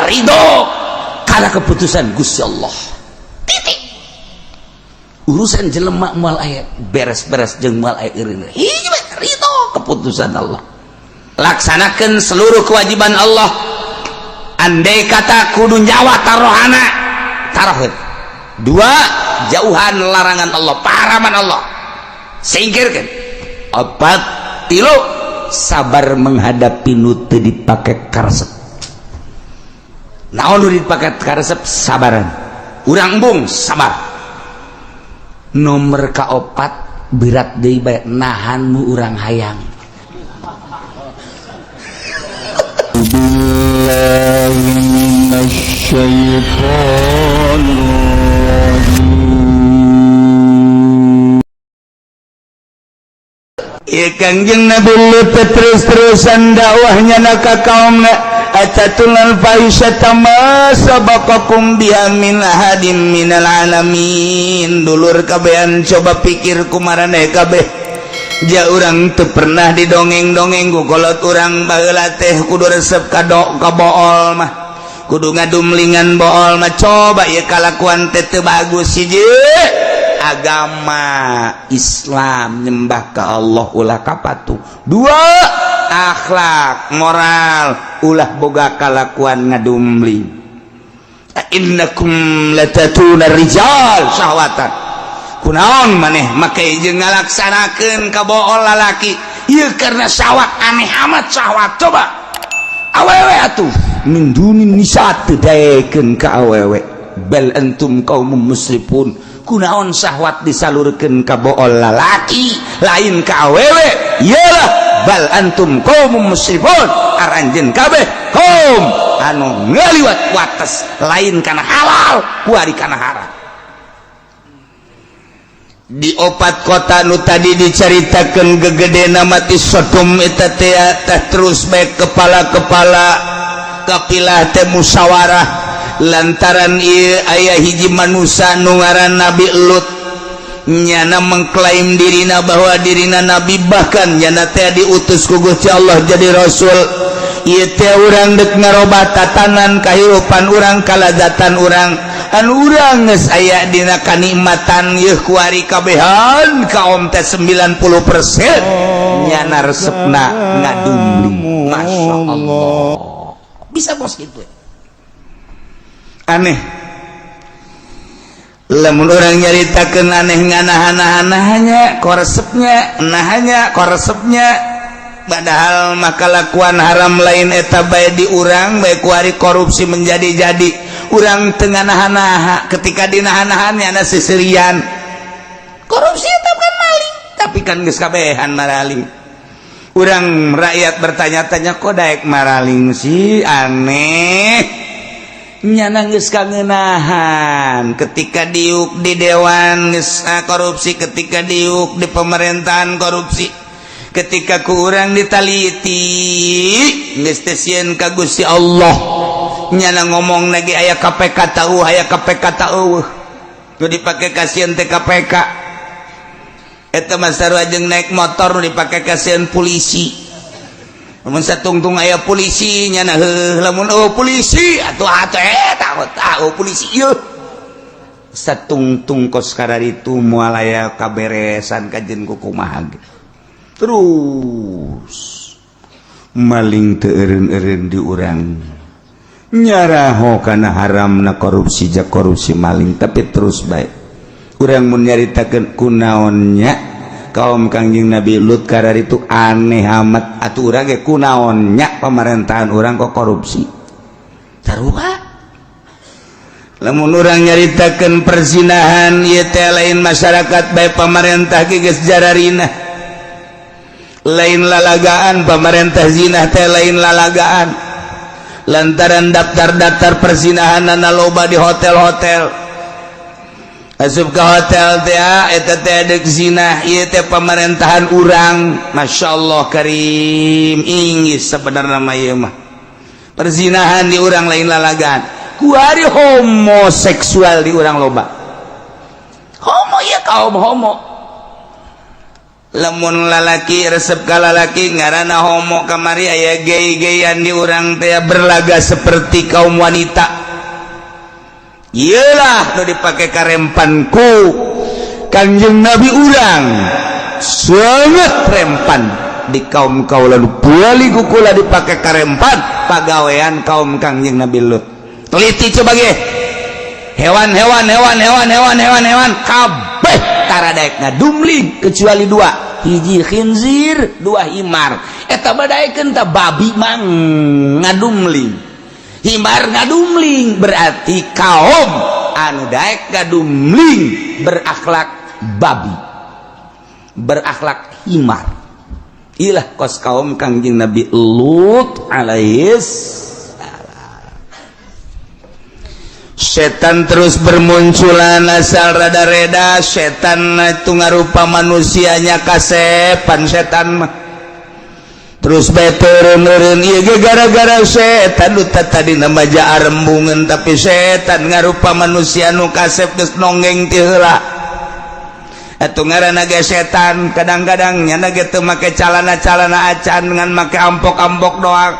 Ridho karena keputusan Gusti Allah, titik. Urusan jelema moal aya beres-beres jeung moal aya eureun. Hiji bae, ridho keputusan Allah, laksanakan seluruh kewajiban Allah. Andai kata kudu nyawa tarohana, taroh. Dua, jauhan larangan Allah, paharaman Allah singkirkan. Opat, tilu, sabar menghadapi nu teu dipake karesep. Naon nu dipake karesep? Sabaran urang embung, sabar. Nomor kaopat, berat deui bae, nahan nu urang hayang. بالله من الشيطان الرجيم. Ieu Kangjeng Nabi Lut terus-terusan dakwahnya na ka kaumna, "Atatuna al-fahisyata ma sabaqakum biha min ahadin minal alamin." Dulur kabehan, coba pikir kumaraneh kabeh. Ja urang teu pernah didongeng-dongeng ku kolot urang baheula teh kudu resep ka do ka bool mah, kudu ngadumlingan bool mah. Coba ieu kalakuan teh teu bagus. Hiji, agama Islam, nyembah ke Allah, ulah kapatu. Dua, akhlak moral, ulah boga kalakuan ngadumling. "Innakum latatuna rijal syahwatan." Kunaon maneh make jeung ngalaksanakeun ka bool lalaki ieu? Karena syahwat. Aneh amat syahwat. Coba awewe atuh, min dunin nisa, teu daekeun ka awewe. "Bal antum qaumum musrifun." Kunaon syahwat disalurkeun ka bool lalaki, lain ka awewe? Iyalah, "Bal antum qaumum musrifun." Aranjeun kabeh kaum anu ngaliwat wates, lain kana halal, kuari kana haram. Di opat kota nu tadi diceritakan gegede nama ti Sodom eta teh teh, terus baik kepala-kepala kapilah teh musyawarah lantaran ieu aya hiji manusia nu ngaran Nabi Lut. Nyana mengklaim dirina bahwa dirina nabi, bahkan nyana teh diutus ku Gusti Allah jadi rasul. Ieu teh urang dek ngarobah tatanan kahirupan urang, kalazatan urang, anu urang geus aya dina kanikmatan yeuh kuari kabehan kaum teh 90% nyana resepna ngadumling. Masya Allah, bisa bos gitu. Aneh lamun orang nyaritakeun, aneh nganahan-nahannya koresepnya, nahanya koresepnya, padahal maka lakuan haram lain eta bae di urang bae. Kuari korupsi menjadi-jadi, urang tengah nahan-naha. Ketika dinahan-nahannya ada seserian korupsi itu kan maling, tapi kan geus kabehan maraling. Urang rakyat bertanya-tanya, kok daek maraling sih? Aneh. Nyana geus kangenahan. Ketika diuk di dewan geus korupsi, ketika diuk di pemerintahan korupsi, ketika ku urang ditaliti geus teh sieun ka Gusti Allah. Nyana ngomong lagi aya KPK tahu, aya KPK tahu, nu dipake kasieun teh KPK. Eta mah sarua jeung naik motor nu dipake kasieun polisi. Lamun satungtung aya polisi, nyana heuh. Lamun oh polisi atuh atuh eta tahu polisi ieu satungtung. Kos itu moal aya kaberesan kajen kukumaha ge. Terus maling teu eureun-eureun di urang, nyaraho kana haramna korupsi, ja korupsi, maling, tapi terus baik. Urang mun nyaritakeun kunaonnya kaum Kangjeng Nabi Lut karar itu aneh amat, atuh urang ge kunaonnya pemerintahan urang kok korupsi? Sarua lamun urang nyaritakeun perzinahan ieu teh lain masyarakat bae, pamarentah ge geus jararina. Lain lalagaan pamarentah, zina teh lain lalagaan, lantaran daftar-daftar perzinahan loba di hotel-hotel. Asup ke hotel teh eta teh dek zina. Ieu teh pemerintahan urang, Masya Allah karim, inggis sebenarnya mah ieu mah. Perzinahan di urang lain lalagaan. Kuari homoseksual di urang loba, homo ya, kaum homo. Lamun lalaki resep ka lalaki ngaranna homo. Kamari aya gay-gayan di urang teh, berlaga seperti kaum wanita. Iyalah nu dipake karempan ku Kanjeng Nabi. Urang sangat rempan di kaum kaula, lalu bali ku kula dipake karempan pagawean kaum Kangjeng Nabi Lut. Teliti coba ge, hewan-hewan, hewan, hewan, hewan, hewan, hewan kabeh tara daek ngadumling kecuali dua: hiji khinzir, dua himar. Eta badaekeun ta babi mang ngadumling, himar ngadumling. Berarti kaum anu daek ngadumling berakhlak babi, berakhlak himar. Ilah kos kaum Kangjeng Nabi Lut alaihis. Setan terus bermunculan asal rada-reda. Setan itu ngarupa manusianya, kasepan setan mah terus bae turun. Ieu ge gara-gara setan. Nu tadi nama rembungan, tapi setan ngarupa manusia nu kasep geus nonggeng ti heula. Atuh ngaranna ge setan, kadang-kadang nyana ge teu make calana-calana acan, ngan make ampok-ampok doang.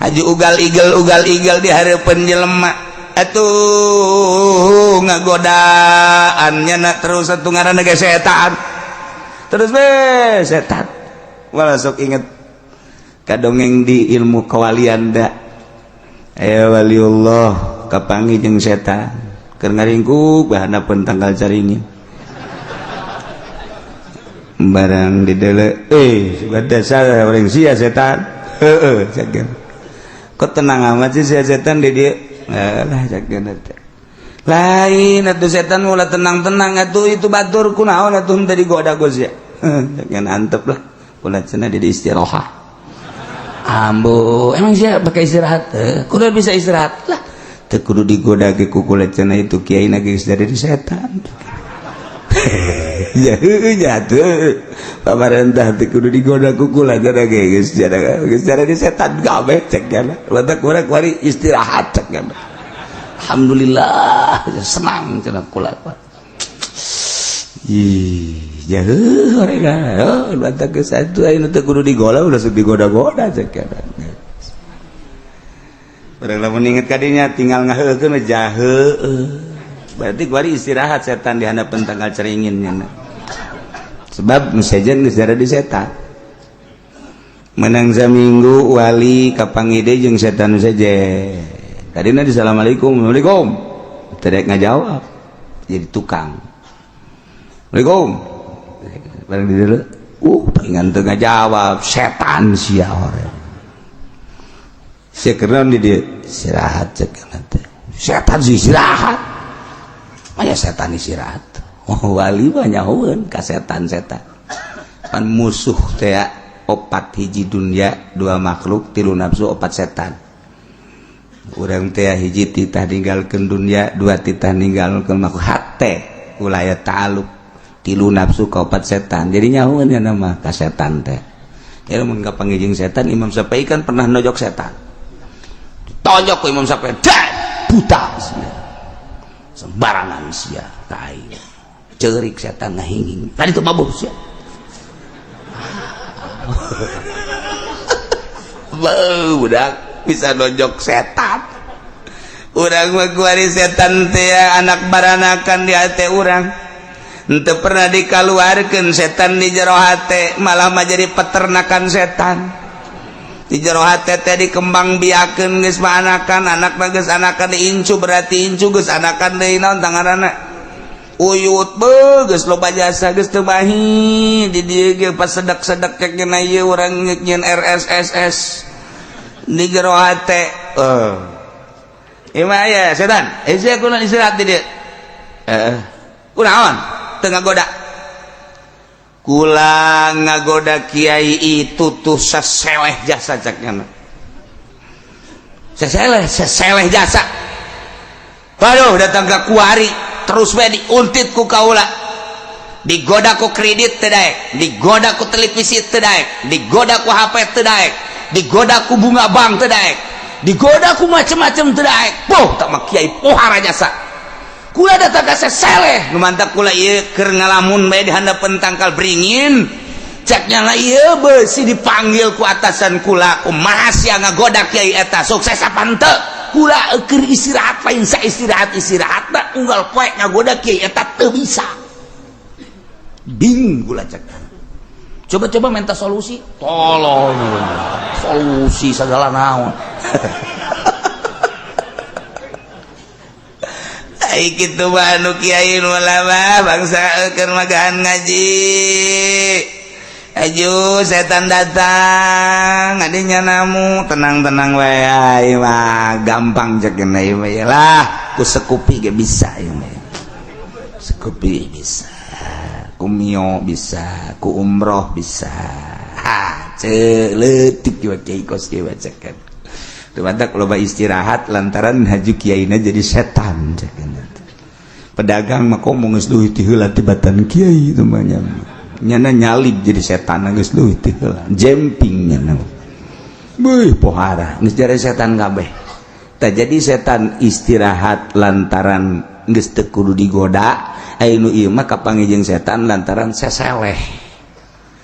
Haji ugal igel, ugal igel di hareupeun jelema, atuh ngagodaan nyana terus. Atuh ngaranna ge setan, terus be setan. Malah sok inget kadongeng di ilmu kewalian da aya waliullah kapanggih jeung setan keur ngaringkuk bahanapun tangkal caringin. Barang di dele, eh, dasar orang sia setan, heeh, kok tenang amat sih sia setan di dia lah. Lain atuh setan mulai tenang-tenang atuh, itu batur kunaon atuh tadi goda gos ya. Jangan antep lah kula cenah di istirahat. Ambo, emang sih pakai istirahat eh, kudu bisa istirahat lah, teu kudu digoda ge ku kula cenah. Itu kiai na geus dari setan ya ya tuh, pamarentah teu kudu digoda ku kula cenah ge, geus geus dari setan kabeh cek nya. Batak kurang kuari istirahat cek nya. Alhamdulillah, senang cenah kula. Ih, jauh mereka. Oh, batak ke satu ayeuna teu kudu digoda, udah sok digoda-goda cek nya. Barang lamun inget kadinya tinggal ngaheukeun jahe. Berarti kuari istirahat setan di handapeun tangkal caringin nya. Sebab sejen geus di setan. Menang saminggu wali kapanggih deui jeung setan saja. Tadina di assalamualaikum, assalamualaikum. Tidak ngajawab. Jadi tukang. Assalamualaikum. Barang di dulu. Pengen teu ngajawab, setan sia orang. Sia keun di dieu istirahat cek teh. Setan sih istirahat. Maya setan istirahat. Oh, wali mah nyahoeun ka setan-setan. Pan musuh teh opat: hiji dunia, dua makhluk, tilu nafsu, opat setan. Urang teh hiji titah ninggalkeun dunia, dua titah ninggalkeun makhluk, hate ulah aya ta'aluk, tilu nafsu, kaopat setan. Jadi nyahoeun ya nama ka setan teh ya. Mun kapanggih jeung setan, Imam Syafi'i kan pernah nojok setan, tonjok ku Imam Syafi'i, buta sembarangan sia tai. Cerik setan, ngahinging tadi tuh, mabuk sia. Beuh, budak bisa nonjok setan. Urang mah kuari setan teh anak baranakan di hate urang. Henteu pernah dikaluarkeun setan di jero hate, malah mah jadi peternakan setan. Di jero hate teh dikembang biakeun, geus mah anakan, anakna geus anakan diincu, berarti incu geus anakan deui, naon tanganana? Uyut. Beuh, geus loba jasa, geus teu mahi di dieu ge. Pas sedak-sedak cek nya ieu urang nyeun RSSS di jero hate. Eh, Ima ya setan, eh, sia kunaon istirahat di dieu? Eh, kunaon teu ngagoda? Kula ngagoda kiai itu tuh seseleh jasa cek nya. Seseleh, seseleh jasa. Waduh, datang ke kuari terus we diuntit ku kaula, digoda ku kredit teu daek, digoda ku televisi teu daek, digoda ku HP teu daek, digoda ku bunga bank teu daek, digoda ku macem-macem teu daek. Boh, tak mah kiai pohara jasa. Kula datang ka seseleh nu mantak kula ieu keur ngalamun bae di handapeun tangkal beringin. Ceknya lah ieu beusi dipanggil ku atasan kula, kumaha sia ngagoda kiai eta, sukses apa henteu? Kula keur istirahat, lain sa istirahat istirahat unggal poe ngagoda kiai eta teu bisa. Bingung kula cek. Coba-coba minta solusi, tolong solusi segala naon. Ai kitu mah anu kiai nu lama bangsa keur magahan ngaji. Aju setan datang adinya namu tenang-tenang wae ieu mah gampang cek ieu mah lah ku sekupi ge bisa ieu mah. Sekupi bisa, ku mio bisa, ku umroh bisa. Ha, leutik kieu kiai kos kieu cekan. Teu loba istirahat lantaran haju kiaina jadi setan cekan. Pedagang mah komo geus leuwih ti heula tibatan kiai itu mah nya. Nyana nyalip jadi setan geus leuwih ti heula. Jemping nyana. Beuh pohara geus jadi setan kabeh. Tah jadi setan istirahat lantaran geus teu kudu digoda, aya nu ieu mah kapanggih jeung setan lantaran seseleh.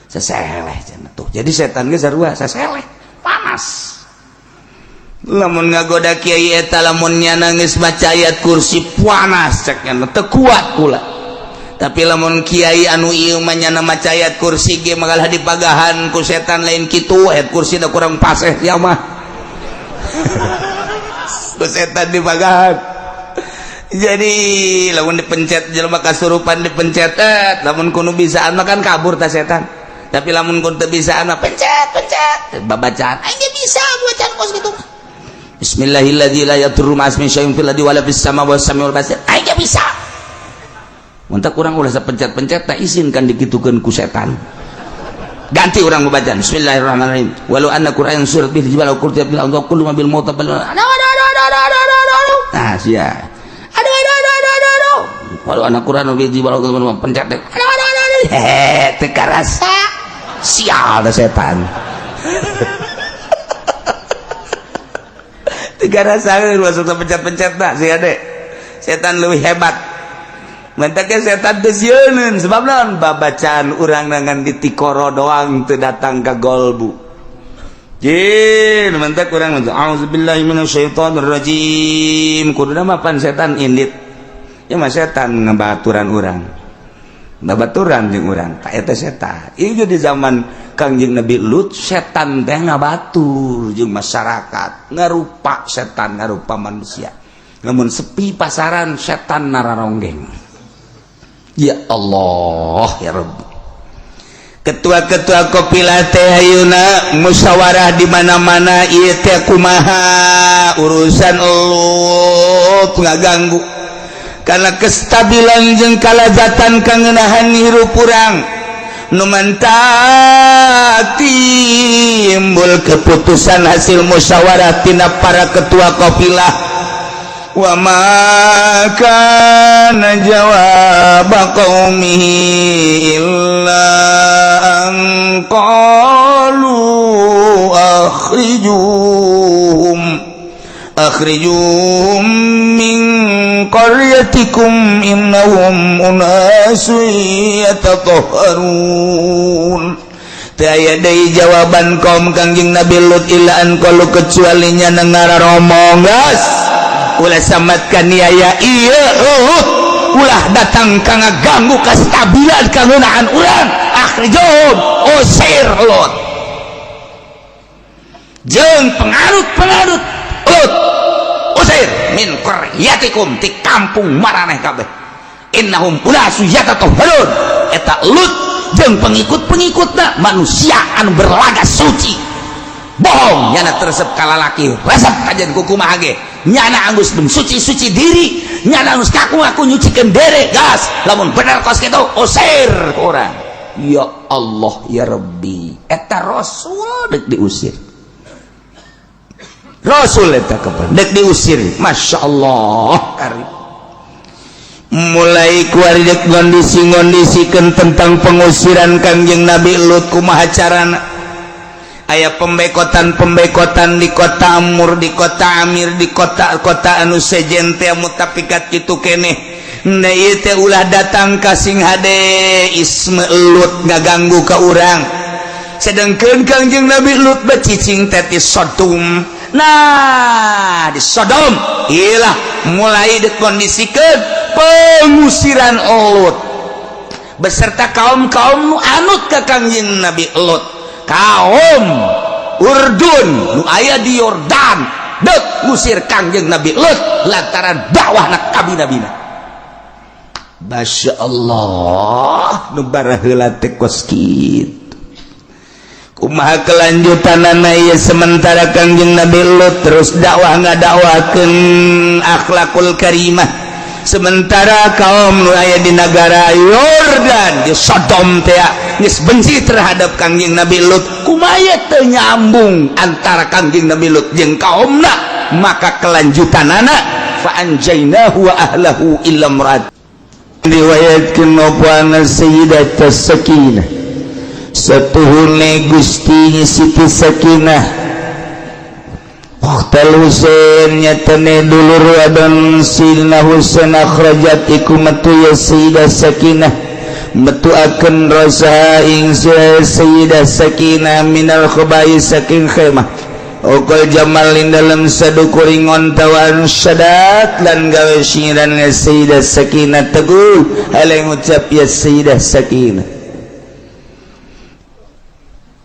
Seseleh cenah tuh. Jadi setan geus sarua seseleh, panas. Lamun ngagoda kiai eta lamun nyana geus maca ayat kursi panas cek nyana teu kuat kula. Tapi lamun kiai anu ieu mah nyana maca ayat kursi ge magalah dipagahan ku setan lain kitu, ayat kursi da kurang paseh ya mah. Ku setan dipagahan. Jadi lamun dipencet jelema kasurupan dipencet, lamun kudu bisaan mah kan kabur ta setan. Tapi lamun kun teu bisaan mah pencet pencet babacaan aing ge bisa bacaan kos kitu. Bismillahilladzi la yadurru ma'asmi syai'un fil ardi wala fis sama was samiul basir. Aing ge bisa. Mun teh kurang ulah sapencet-pencet tak izinkan dikitukeun ku setan. Ganti urang babacaan bismillahirrahmanirrahim. Walau anna Qur'an surat bil jibal qurtiya bil ardi kullu ma bil maut bal. Aduh aduh aduh aduh aduh aduh aduh. Nah sia. Aduh aduh aduh aduh aduh. Walau anna Qur'an bil jibal pencet deh. Aduh aduh aduh aduh. Hehe teu karasa. Sial da setan. Tiga rasa masuk pencet-pencet dah si ade. Setan lebih hebat. Mentaknya setan teu sieuneun sebab naon babacaan urang dengan ditikoro doang teu datang ka golbu. Jin mentak urang auzubillahi minasyaitonir rajim. Kuduna mah pan setan indit. Ya mah setan ngabaturan urang. Babaturan jeung urang tak eta setan. Ieu di zaman Kangjeng Nabi Lut setan teh ngabatur jeung masyarakat, ngarupa setan, ngarupa manusia. Namun sepi pasaran setan nararonggeng. Ya Allah ya Rabbi. Ketua-ketua kopi teh ayeuna musyawarah di mana-mana ieu teh kumaha urusan Lut ngaganggu. Karena kestabilan jeung kalazatan kangenahan hirup urang. Nu mantap timbul keputusan hasil musyawarah tina para ketua kafilah. Wa ma kana jawab qaumihi illa an qalu akhrijuhum min qaryatikum innahum unasun yatatahharun. Teu aya deui jawaban kaum Kangjeng Nabi Lut illa an qalu kecuali nya ngararomong geus ulah samat kaniaya ieu Lut ulah datang ka ngaganggu kestabilan kangeunaan urang, akhrijuhum usir Lut jeung pengarut-pengarut Lut usir min qaryatikum ti kampung maraneh kabeh innahum unasu yatatahharun. Eta Lut jeung pengikut-pengikutna manusia anu berlaga suci bohong nyana teresep kalalaki resep kajian kukumaha ge nyana anggus suci-suci diri nyana anggus kaku-ngaku nyucikeun dere gas lamun bener kos kitu usir urang. Ya Allah ya Rabbi eta rasul deuk diusir. Rasul eta kapan dek diusir. Masya Allah karib mulai kuari dek ngondisi-ngondisikan tentang pengusiran Kangjeng Nabi Lut kumaha carana. Aya pembekotan-pembekotan di kota Amur, di kota Amir, di kota-kota anu sejen teh mutafikat kitu keneh. Na ieu teh ulah datang ka sing hade isme Lut ngaganggu ka urang. Sedangkan Kangjeng Nabi Lut becicing teh di Sodom. Nah, di Sodom ilah mulai dikondisikan pengusiran Lut beserta kaum-kaum nu anut ke Kangjeng Nabi Lut. Kaum Urdun nu aya di Yordan dek ngusir Kangjeng Nabi Lut lantaran dakwah nak kabi-nabina. Masya Allah, nu baraheula teh kos kitu. Kumaha kelanjutanana ieu? Sementara Kangjeng Nabi Lut terus dakwah ngadakwakeun akhlakul karimah, sementara kaum nu aya di negara Yordan, di Sodom teh geus benci terhadap Kangjeng Nabi Lut. Kumaha teu nyambung antara Kangjeng Nabi Lut jeung kaumna? Maka kelanjutanana, fa anjainahu wa ahlahu illa imra'at. Riwayatkeun apa anna Sayyidat Sakinah, satuhune Gusti Siti Sakinah, ukhtal Husain, nyatane dulur wadon Sayyidina Husain, akhrajat iku metu ya Sayyidah Sakinah, metu akan rasa ing Sayyidah Sakinah, minal khabai saking khemah, Okol jamal ing dalam sadukuring ontawan syadat lan gawe syiran ya Sayyidah Sakinah teguh hale ngucap ya Sayyidah Sakinah,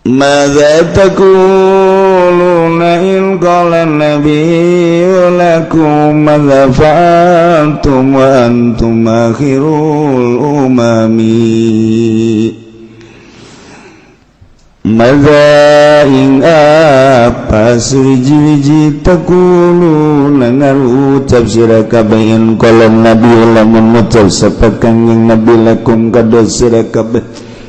ماذا تقولون إن قال النبي لكم ماذا فعلتم وأنتم آخر الأمم؟ ماذا ing apa suwiji-wiji taquluna ngarucap sira kabeh, in qala nabi lamun ngucap sapa Kangjeng Nabi, lakum kadua sira kabeh,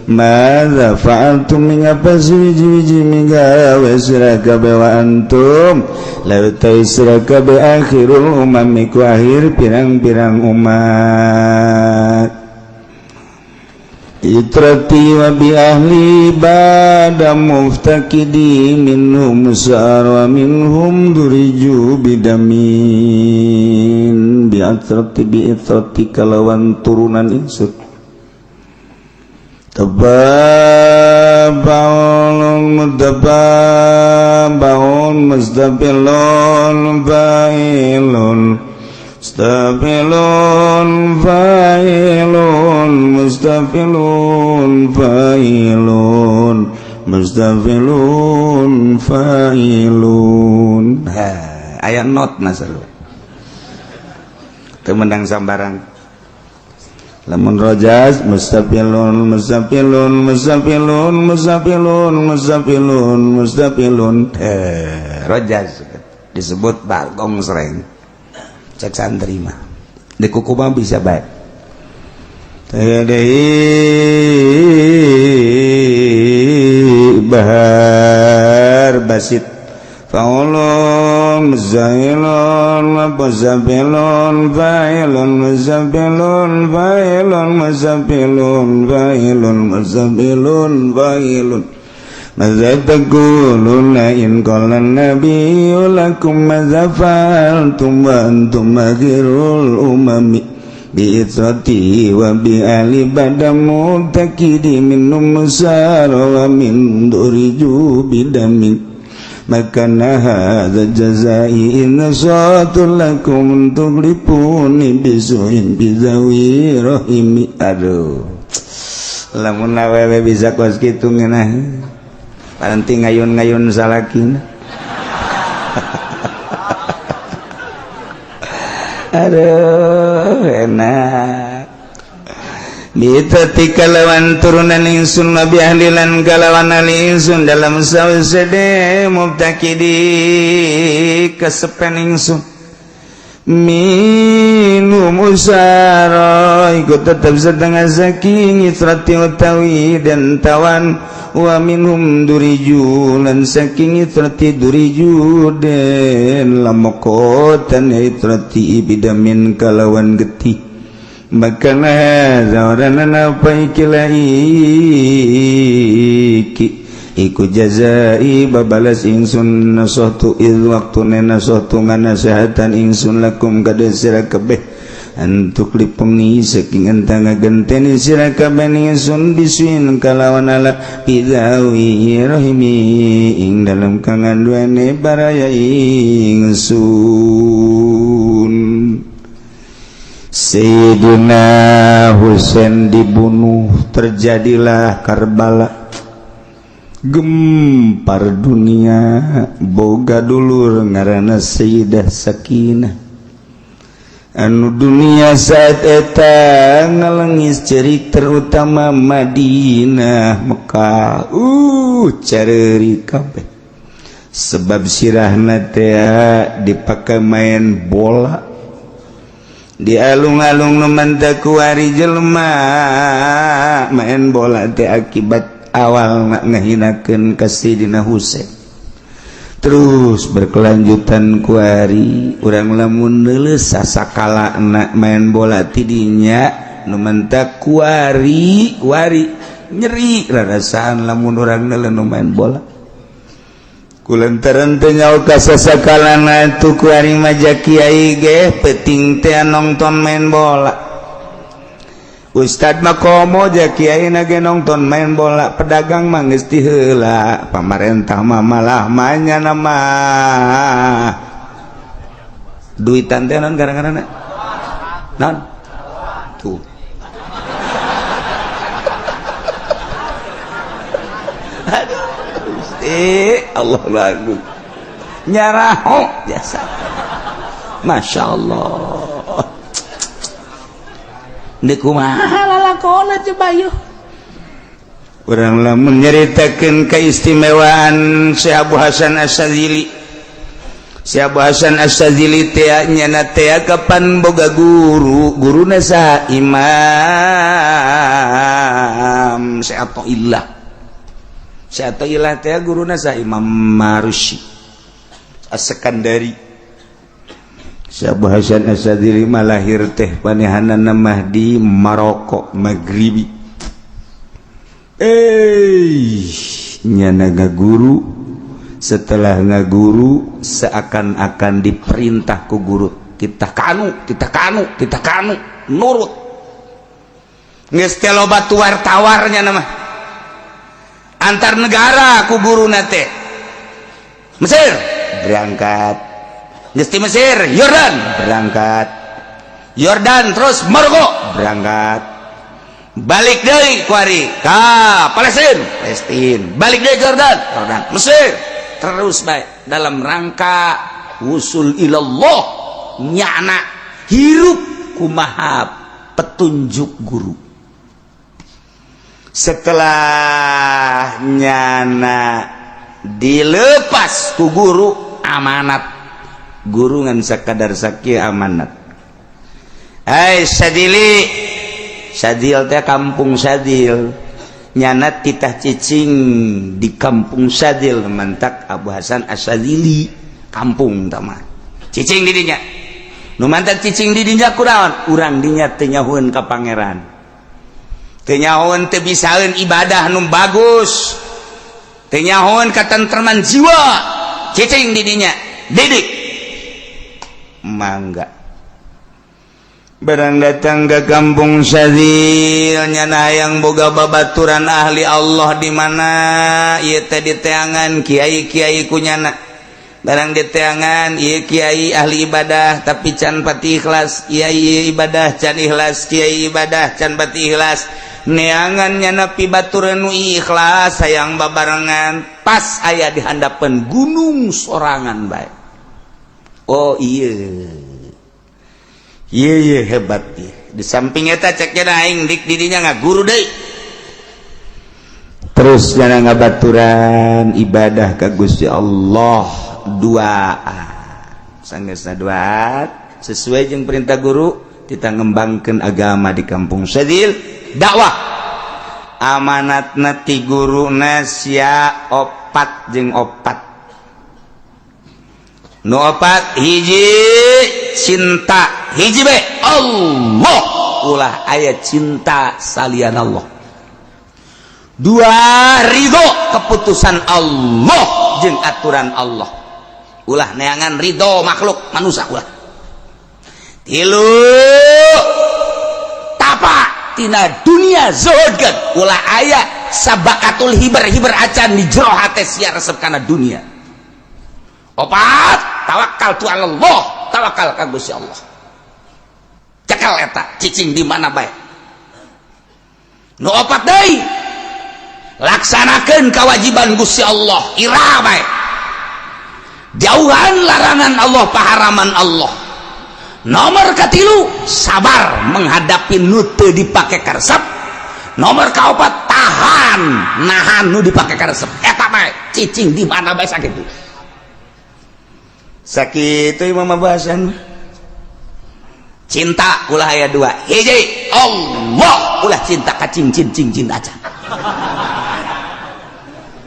madza fa'altum ing apa suwiji-wiji migawe sira kabeh, wa antum lalu tahu sira kabeh, akhirul umam iku akhir pirang-pirang umat. Itrati wa bi ahli bada muftakidi minhum sar wa minhum duriju bidamin bi atrati bi itrati kalawan turunan ingsun tababaun mutababaun mustaqilun fa'ilun mustaqilun fa'ilun mustaqilun fa'ilun mustaqilun fa'ilun. Ha, aya not masalah teu menang sambarang. Lamun rojaz mustaqilun mustaqilun mustaqilun mustaqilun mustaqilun mustaqilun. Eh, rojaz disebut bagong sering cek santri mah di kuku mah bisa baik. Deui bahar basit faulun muzailun mustaqilun fa'ilun mustaqilun fa'ilun mustaqilun fa'ilun mustaqilun fa'ilun. ماذا تقولون إن قال النبي لكم ماذا فعلتم وأنتم آخر الأمم؟ بإثرتي وبأهل بدا متكد منهم سار ومن درجوا بدم مكان هذا الجزاء إن صوت لكم تغلبوني بسوء بذوي رحمي. Aduh, lamun awewe bisa kos kitu ngeunah paranti ngayun-ngayun salakina. Aduh, enak. Bitati kalawan turunan ingsun nabi ahlilan kalawan ahli ingsun dalam sawsede mubtakidi kesepen ingsun minum usara ikut tetap setengah saking itrati utawi dan tawan wa minhum duriju lan saking itrati duriju den lamokotan itrati bidamin kalawan getih. Maka zawaran apa ikilah iki iku jazai babalas ingsun nasahtu id waktune nasahtu nganasehatan ingsun lakum kada sira kabeh. Antuk lipengi saking entang ngagenteni sira kabeh ingsun bisuin kalawan ala bidawi rahimi ing dalam kanganduane baraya ingsun. Sayyidina Husain dibunuh, terjadilah Karbala, gempar dunia. Boga dulur ngaranna Sayyidah Sakinah anu dunia saat eta ngalengis cerik, terutama Madinah, Mekah, careri kabeh sebab sirahna teh dipakai main bola di alung-alung. Nu mantak kuari jelema main bola teh akibat awal ngahinakeun ka Sayyidina Husain, terus berkelanjutan. Kuari urang lamun neuleuh sasakala anak main bola tidinya, nu mantak kuari kuari nyeri rarasaan lamun urang neuleuh nu main bola kulantaran teu nyaho ka sasakalana tu. Kuari maja kiai ge penting teh nonton main bola, Ustad mah komo ja kiai na ge nonton main bola, pedagang mah geus ti heula, pamarentah mah malah manya nama duitan teh non gara-gara non tuh. Aduh Gusti Allah, lagu nyaraho biasa. Masya Allah. Deuk kumaha lalakona coba yeuh? Urang lamun nyaritakeun keistimewaan Syekh Abu Hasan Asy-Syadzili. Syekh Abu Hasan Asy-Syadzili teh nyana teh kapan boga guru, guruna saha? Imam Syekh Athaillah. Syekh Athaillah teh guruna saha? Imam Marusi As-Sekandari. Syekh Abu Hasan Asy-Syadzili mah lahir teh panehanana mah di Maroko Maghribi. Nyana ngaguru, setelah ngaguru seakan-akan diperintah ku guru, kita kanu, kita kanu, kita kanu, nurut. Geus teh loba tawar-tawarnya nama antar negara ku guruna teh. Mesir berangkat, geus ti Mesir Yordan berangkat, Yordan terus Maroko berangkat, balik deui kuari ka Palestina, Palestina balik deui Jordan, Jordan Mesir, terus baik dalam rangka wusul ilallah. Nyana hirup kumaha petunjuk guru. Setelah nyana dilepas ku guru, amanat guru ngan sakadar sakieu amanat. Hai Sadili, Sadil teh kampung Sadil, nyana titah cicing di kampung Sadil. Mantak Abu Hasan Asyadzili kampung tama cicing di dinya. Nu mantak cicing di dinya kunaon? Urang dinya teu nyahueun ka pangeran, teu nyahueun, teu bisaeun ibadah nu bagus, teu nyahueun katentreman jiwa. Cicing di dinya, didik mangga. Barang datang ke kampung Sadil, nyana hayang boga babaturan ahli Allah di mana ieu teh, diteangan kiai-kiai kunyana. Barang diteangan, ieu kiai ahli ibadah tapi can pati ikhlas, kiai ibadah can ikhlas, kiai ibadah can pati ikhlas. Neangan nyana pibaturan nu ikhlas, hayang babarengan. Pas aya di handapeun gunung sorangan bae. Oh iya iya iya, hebat iya. Di samping eta cek aing dik didinya ngaguru deui. Terus nyana ngabaturan ibadah ka Gusti Allah, dua sanggeusna dua sesuai jeung perintah guru, kita ngembangkeun agama di kampung Sadil, dakwah. Amanatna ti guruna sia opat jeung opat. Nu opat, hiji cinta hiji be Allah, ulah aya cinta salian Allah. Dua, ridho keputusan Allah jeung aturan Allah, ulah neangan ridho makhluk manusia, ulah. Tilu, tapa tina dunia, zuhudkeun, ulah aya sabakatul hiber-hiber acan di jero hate sia resep kana dunia. Opat, tawakal tu Allah, tawakal ka Gusti Allah. Cekal eta cicing di mana bae. Nu opat deui, laksanakeun kewajiban Gusti Allah ira bae, jauhan larangan Allah, paharaman Allah. Nomor katilu, sabar menghadapi nu teu dipake karesep. Nomor kaopat, tahan nahan nu dipake karesep. Eta bae cicing di mana bae. Sakitu, sakitu imam bahasan. Cinta ulah aya dua, hiji Allah, ulah cinta ka cincin cincin aja.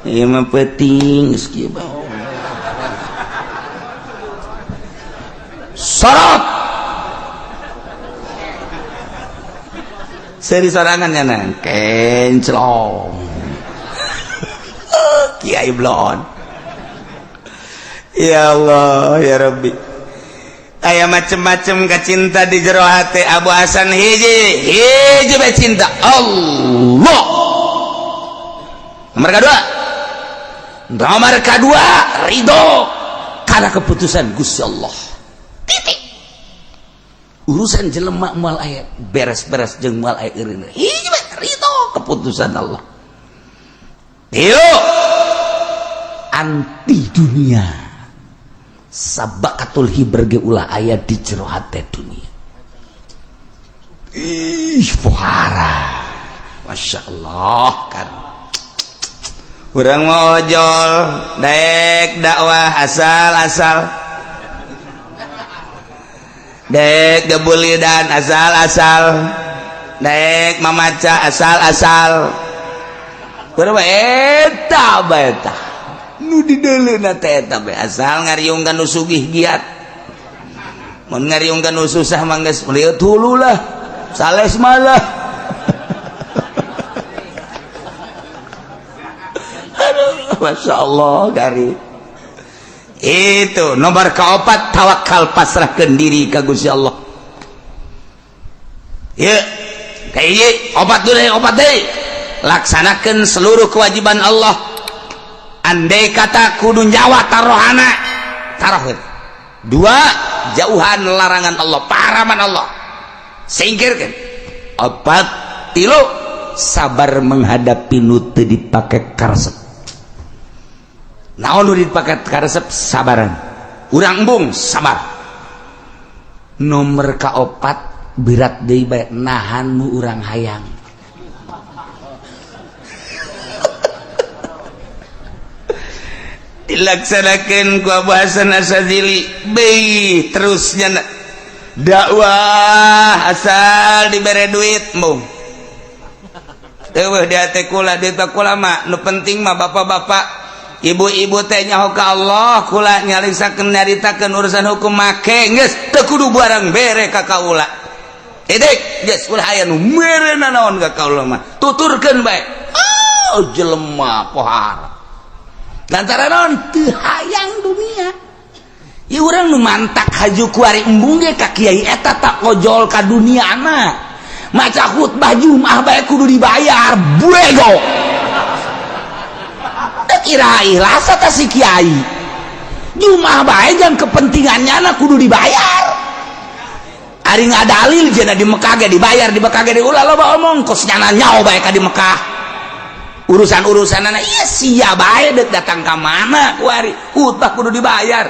Ieu mah penting geus kieu bae. Sorot seri sorangan nya kenclong Kiai blon. Ya Allah ya Rabbi, aya macem-macem kacinta di jero hati Abu Hasan. Hiji hiji bae cinta Allah. Nomor kedua, nomor kedua, ridho karena keputusan Gusti Allah. Titik. Urusan jelema moal aya beres-beres jeung moal aya eureun. Hiji bae ridho keputusan Allah. Tilu, anti dunia, sabakatul hiber ge ulah aya di jero hate dunia. Ih, pohara. Masya Allah kan. Urang mau ojol daek dakwah asal-asal, daek gebulidan asal-asal, daek mamaca asal-asal. Urang mah eta bae tah nu dideuleuna teh eta bae, asal ngariungkeun nu sugih giat. Mun ngariungkeun nu susah mah geus lieu hulu lah, sales malah. Aduh, Masya Allah gari. Itu nomor keopat, tawakal, pasrahkan diri ka Gusti Allah. Ya, kayak opat dulu, opat deh. Laksanakan seluruh kewajiban Allah. Andai kata kudu nyawa tarohana, taroh. Dua, jauhan larangan Allah, paraman Allah, singkirkan. Opat, tilu, sabar menghadapi nu teu dipake karesep. Naon nu dipake karesep? Sabaran. Urang embung sabar. Nomor kaopat berat deui bae, nahan nu urang hayang. Dilaksanakan ku Abu Hasan Asy-Syadzili beuh terusnya dakwah asal dibere duit embung. Eueuh di hate kula, duit kula mah nu penting mah bapak-bapak ibu-ibu teh nyaho ka Allah, kula nyarisakeun nyaritakeun urusan hukum make geus teu kudu barang bere ka kaula. Titik geus, ulah aya nu mere nanaon ka kaula mah, tuturkeun bae. Oh, jelema pohara lantaran naon teu hayang dunia. Ieu urang nu mantak haju kuari embung ge ka kiai eta tak ojol ka duniana. Maca khutbah Jumat bae kudu dibayar, buego. Kira ikhlas ta si kiai. Jumat bae jang kepentingannya na kudu dibayar. Ari ngadalil jena di Mekah ge dibayar, di Mekah ge ulah loba omong kos nyana nyaho bae ka di Mekah. Urusan-urusanana ieu sia bae deuk datang ka mana kuari khutbah kudu dibayar.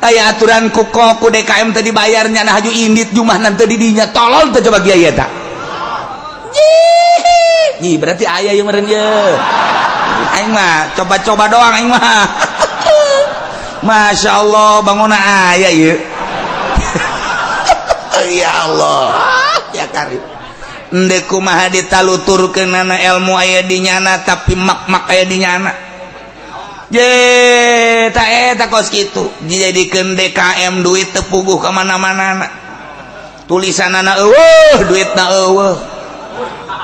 Aya aturan ku ku DKM teu dibayar nyana haju indit Jumat nanti di dinya, tolol teu coba kiai eta. Ih, berarti aya ieu meureun ye. Aing mah coba-coba doang aing mah. Masya Allah bangunna aya ieu. Ya Allah ya karim. Endek kumaha ditaluturkeunana ilmu aya di nyana tapi mak-mak aya di nyana. Ye ta eta kos kitu dijadikeun DKM duit teu puguh ka mana-mana. Tulisanana eueuh, duitna eueuh.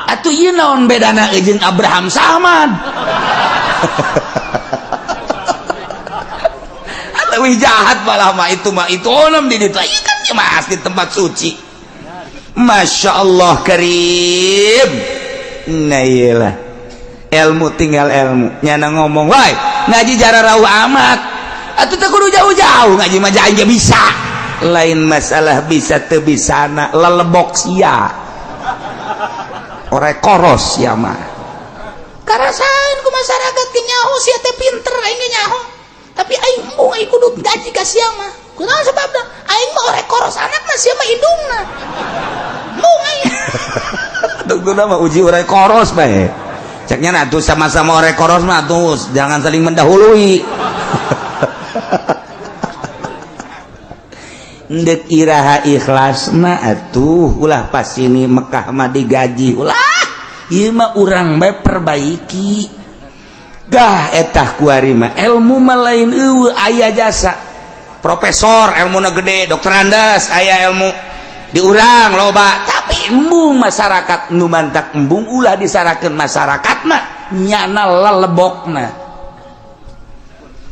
Atuh ieu naon bedana jeung Abraham Samad? Leuwih jahat malah mah itu onom di ditu. Ieu kan Mas di tempat suci. Masya Allah karim. Nah iyalah ilmu tinggal ilmu. Nyana ngomong, woi ngaji jara rauh amat. Atuh teu kudu jauh-jauh ngaji mah aja bisa. Lain masalah bisa teu bisana lelebok sia. Ore koros sia mah. Karasaeun ku masyarakat ge nyaho sia teh pinter aing ge nyaho. Tapi aing embung aing kudu ngaji ka sia mah. Kunaon sebabna? Aing mah ore koros anakna sia mah indungna. Embung aing. Tunggu mah uji ore koros bae. Ceknya nah tuh sama-sama ore koros mah tuh jangan saling mendahului. Ndek iraha ikhlasna atuh ulah pas ini Mekah mah digaji ulah ieu mah urang bae perbaiki. Gah etah kuari mah ilmu mah lain eueuh aya jasa. Profesor ilmuna gede, dokter Andes aya ilmu di urang loba, tapi embung masyarakat nu mantak embung ulah disarakeun masyarakatna nyana lelebokna.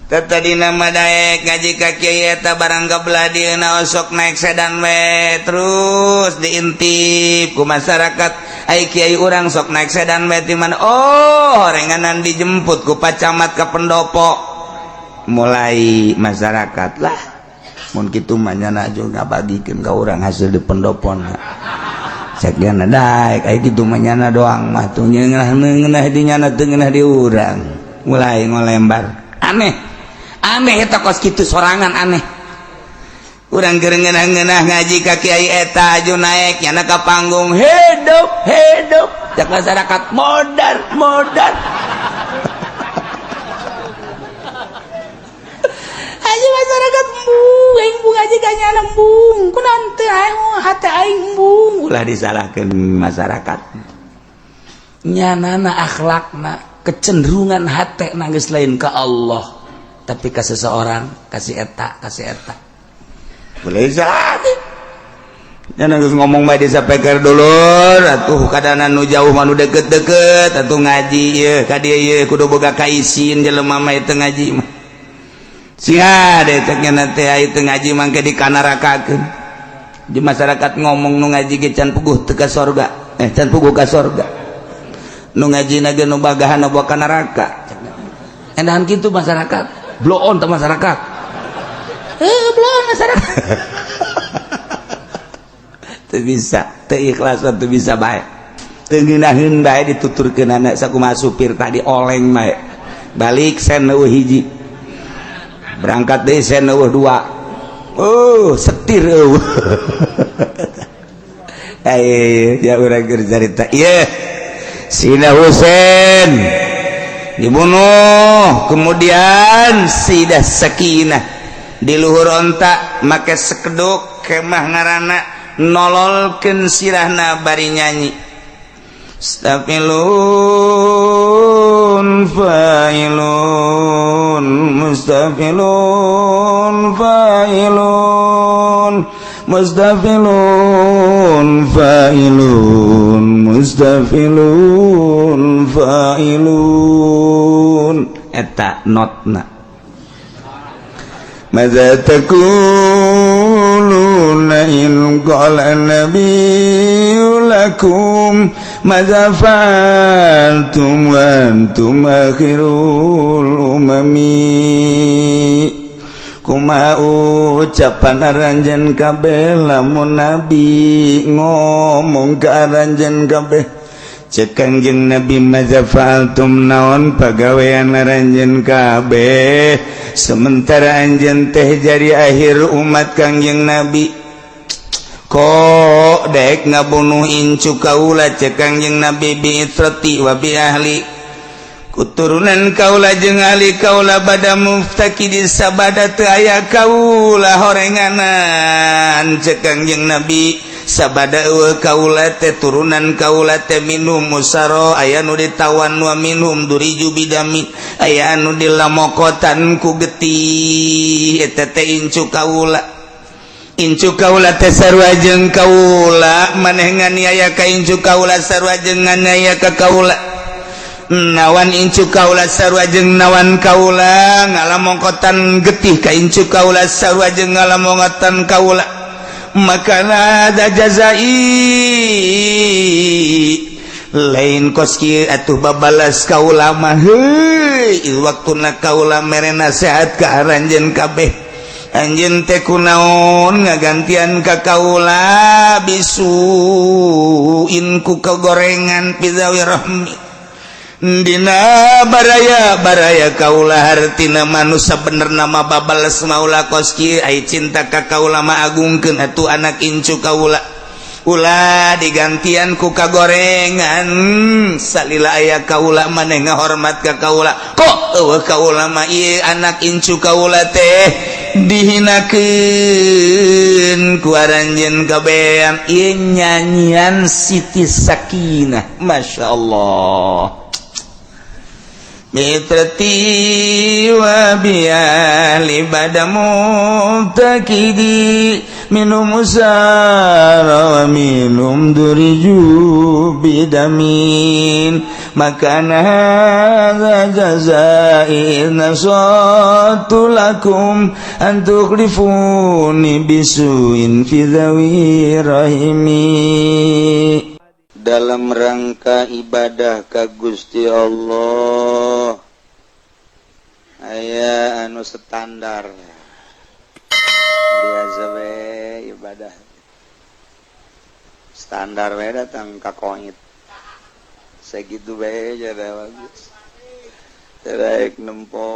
Tadi nama daek ngaji ka kiai eta barang kabelah dieuna osok naik sedan we terus diintip ku masyarakat. Ai kiai urang sok naik sedan we ti mana? Oh, horenganan dijemput ku Pak Camat ka pendopo. Mulai masyarakat lah mun kitu mah nyana juga ngabagikeun ka urang hasil di pendopona. Cek nyana daek ai kitu mah nyana doang mah tuh ngeunah di nyana teu ngeunah di urang. Mulai ngolembar. Aneh. Aneh eta kos kitu sorangan aneh. Urang keur ngeunah-ngeunah ngaji ka kiai eta aju naek nyana ka panggung hidup hidup cek masyarakat modar modar. Aja masyarakat embung aing embung aja ka nyana embung kunaon teu aing hate aing embung ulah disalahkeun masyarakat. Nyanana akhlakna kecenderungan hate nangis lain ke Allah tapi ke seseorang kasih eta kasih eta boleh salah. Jangan geus ngomong bae disampaikan dulur atuh kadana nu jauh mah nu deket-deket atuh ngaji ieu ka dieu ieu kudu boga kaisin jelema mah teu ngaji mah. Sia deh cek nya teh aya teu ngaji mangke dikanarakakeun. Di masyarakat ngomong nu ngaji ge can puguh teu ka sorga, can puguh ka sorga. Nu ngajina ge nu bagahan bawa ka neraka. Endahan kitu masyarakat. Blow on teh masyarakat. Blow on masyarakat. Teu bisa, teu ikhlas teu bisa bae. Teu ngeunaheun bae dituturkeun anak sakumaha supir tadi oleng bae. Balik sen eueuh hiji. Berangkat deui sen eueuh dua. Oh, setir eueuh. Eh, ya urang keur carita. Ieu Sina Husain dibunuh, kemudian Sidah Sakinah di luhur onta make sekeduk kemah ngarana nololkeun sirahna bari nyanyi. Mustafilun fa'ilun mustafilun fa'ilun mustafilun fa'ilun mustafilun fa'ilun eta notna. Maza taquluna in qala nabiyyu lakum maza fa'altum wa antum akhirul umami. Kumaha ucapan aranjeun kabeh lamun nabi ngomong ka aranjeun kabeh. Cek Kangjeng Nabi maza fa'altum naon pagawean aranjeun kabeh sementara anjeun teh jadi akhir umat Kangjeng Nabi. Kok daek ngabunuh incu kaula cek Kangjeng Nabi bi itrati wa bi ahli kuturunan kaula jeung ahli kaula bada muftakidi sabada teu aya kaula horenganan cek Kangjeng Nabi sabada eueuh kaula teh turunan kaula teh minum musaro aya nu ditawan wa minum duriju bidami aya anu dilamokotan ku getih eta teh incu kaula. Incu kaula teh sarua jeung kaula maneh nganiaya ka incu kaula sarua jeung nganiaya ka kaula nawan incu kaula sarua jeung nawan kaula ngalamongkotan getih ka incu kaula sarua jeung ngalamongkotan kaula Maka ada jazai lain kos kieu atuh babalas kaula mah. Heuy, waktuna kaula mere nasihat ka aranjeun kabeh, anjeun teh kunaon ngagantian ka kaula bisuin ku kagorengan fi dzawi rahmi dina baraya baraya kaula. Hartina manusia bener nama babales maula kos kieu. Ai cinta ka kaula mah agungkeun atuh anak incu kaula, ulah digantian ku kagorengan. Salila aya kaula maneh ngahormat ka kaula, kok eueuh kaula mah ieu anak incu kaula teh dihinakeun ku aranjeun kabean. Ieu nyanyian Siti Sakinah, Masya Allah. Mitrati wa biyali bada mubtakidi minum usara wa minum duriju bidamin makana hadza jazai nasatu lakum an tukhlifuni bisuin fi dzawi rahimi. Dalam rangka ibadah ka Gusti Allah aya anu standar biasa we, ibadah standar we, datang ka koit segitu we jadi bagus. Terek nempo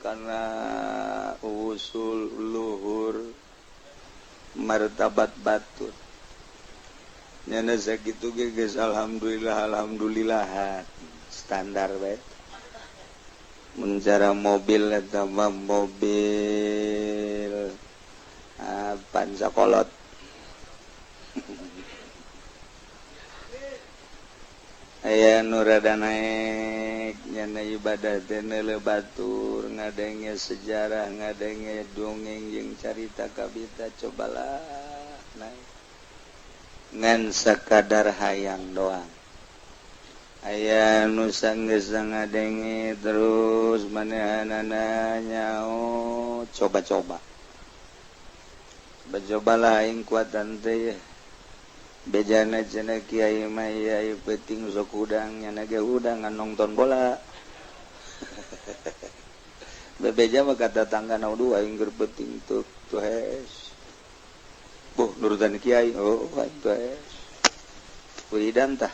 karena usul luhur martabat batur nyana sakitu ge geus alhamdulillah, alhamdulillah, standar we. Mun cara mobil eta mah mobil Avanza kolot. Aya nu rada naek nyana ibadah teh neuleuh batur, ngadenge sejarah, ngadenge dongeng jeung carita kabita, cobalah naek ngan sakadar hayang doang. Aya nu sanggeus ngadenge terus manehanana nyao coba-coba, coba-cobalah aing kuatan teh bejana cenah kiai mah kiai peuting sok hudang, nyana ge hudang ngan nonton bola. Bebeja mah kata tangga na dua aing keur peuting tuh tuh hes. Boh nurutan kiai, oh aing tuh hes. Wiridan tah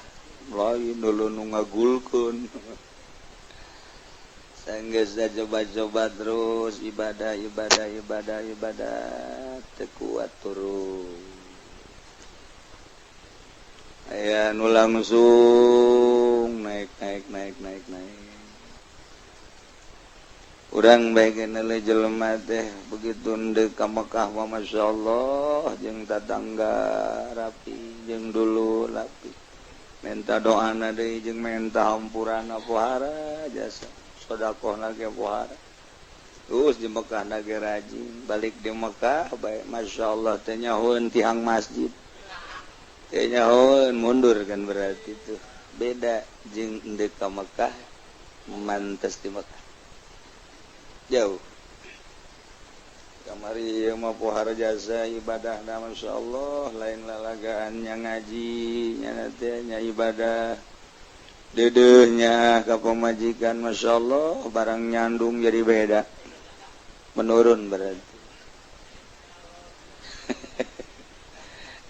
lain dulu nu ngagulkeun. Sanggeus coba-coba terus ibadah ibadah ibadah ibadah teu kuat turun. Aya nu langsung naik naik naik naik naik. Urang bae geuneuh jelema teh begitu ndek ka Mekah mah masyaallah jeung tatangga rapi jeung dulu rapi. Minta doana deui jeung minta hampurana pohara jasa sedekahna ge pohara. Terus di Mekah na ge rajin, balik di Mekah bae masyaallah teh nyahoeun tihang masjid. Teh nyahoeun mundur kan berarti tuh. Beda jeung ndek ka Mekah mantes di Mekah. Jauh. Kamari ieu mah pohara jasa ibadahna masyaallah lain lalagaan nya ngaji nya teh nya ibadah dedeuhnya ka pamajikan masyaallah barang nyandung jadi beda menurun berarti.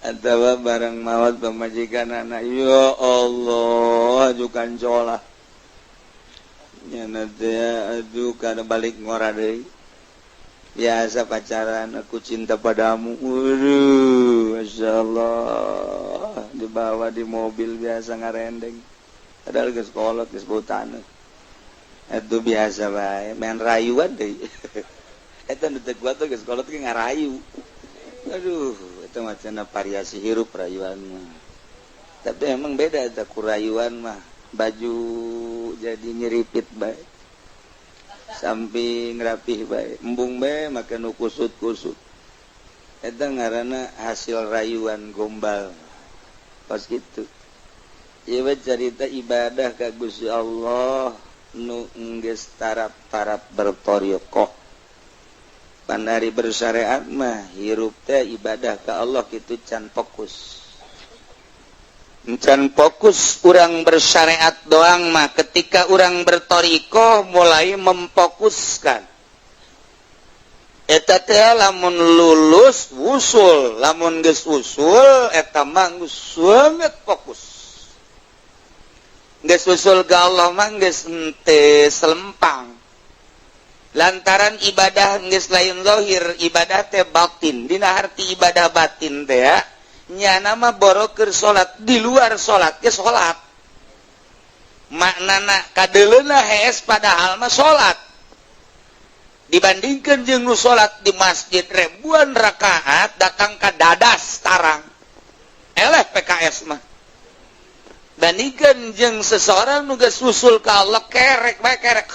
Atawa barang mawat pamajikan anak ya Allah ajukan colah nya teh aduh kana balik ngora deui. Biasa pacaran aku cinta padamu, waduh masyaallah dibawa di mobil biasa ngarendeng padahal geus kolot geus bau taneuh. Itu biasa bae main rayuan deui. Eta nu teu kuat geus kolot ge ngarayu. Aduh eta mah cenah variasi hirup rayuan mah. Tapi emang beda eta ku rayuan mah, baju jadi nyeripit bae samping rapih bae embung bae make nu kusut-kusut. Eta ngaranna hasil rayuan gombal pas kitu. Ieu carita ibadah ka Gusti Allah nu geus tarap-tarap bertoriqoh. Pandari bersyariat mah hirup teh ibadah ke Allah kitu can fokus. Can fokus urang bersyariat doang mah, ketika urang bertorikoh mulai memfokuskan. Eta teh lamun lulus wusul, lamun geus wusul eta mah geus banget fokus. Geus wusul ka Allah mah geus henteu selempang. Lantaran ibadah geus lain zahir, ibadah teh batin. Dina arti ibadah batin teh ya, nyana mah boro keur salat, di luar salat ge salat. Maknana kadeuleuna hees padahal mah salat. Dibandingkan jeung nu salat di masjid ribuan rakaat datang ka dadas tarang. Eleh PKS mah. Bandingkan jeung seseorang nu geus usul ka Allah kerek bae kerek.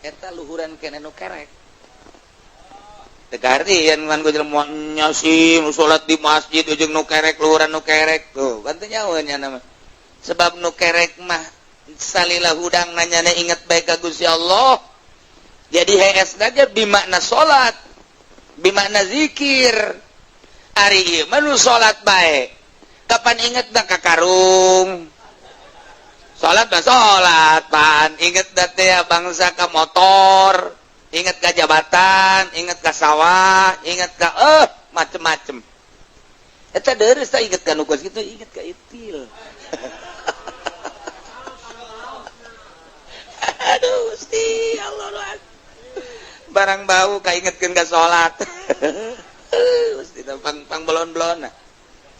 Eta luhuran kene nu kerek. Teu kahartian kan ku jelema nya sih nu salat di masjid jeung nu kerek luhuran nu kerek tuh kan teu nyaho nya mah. Sebab nu kerek mah salila hudang nanyana inget bae ka Gusti Allah. Jadi hees aja bimakna salat, bimakna zikir. Ari ieu mah nu salat bae. Kapan inget dah ka karung? Salat mah salat, pan inget dah teh bangsa ka motor, inget ka jabatan, inget ka sawah, inget ka macem-macem. Eta deureuh tah inget ka nu kos kitu, inget ka itil. Aduh, Gusti Allah. Barang bau kaingetkeun ka salat. Gusti pang pang belon-belon.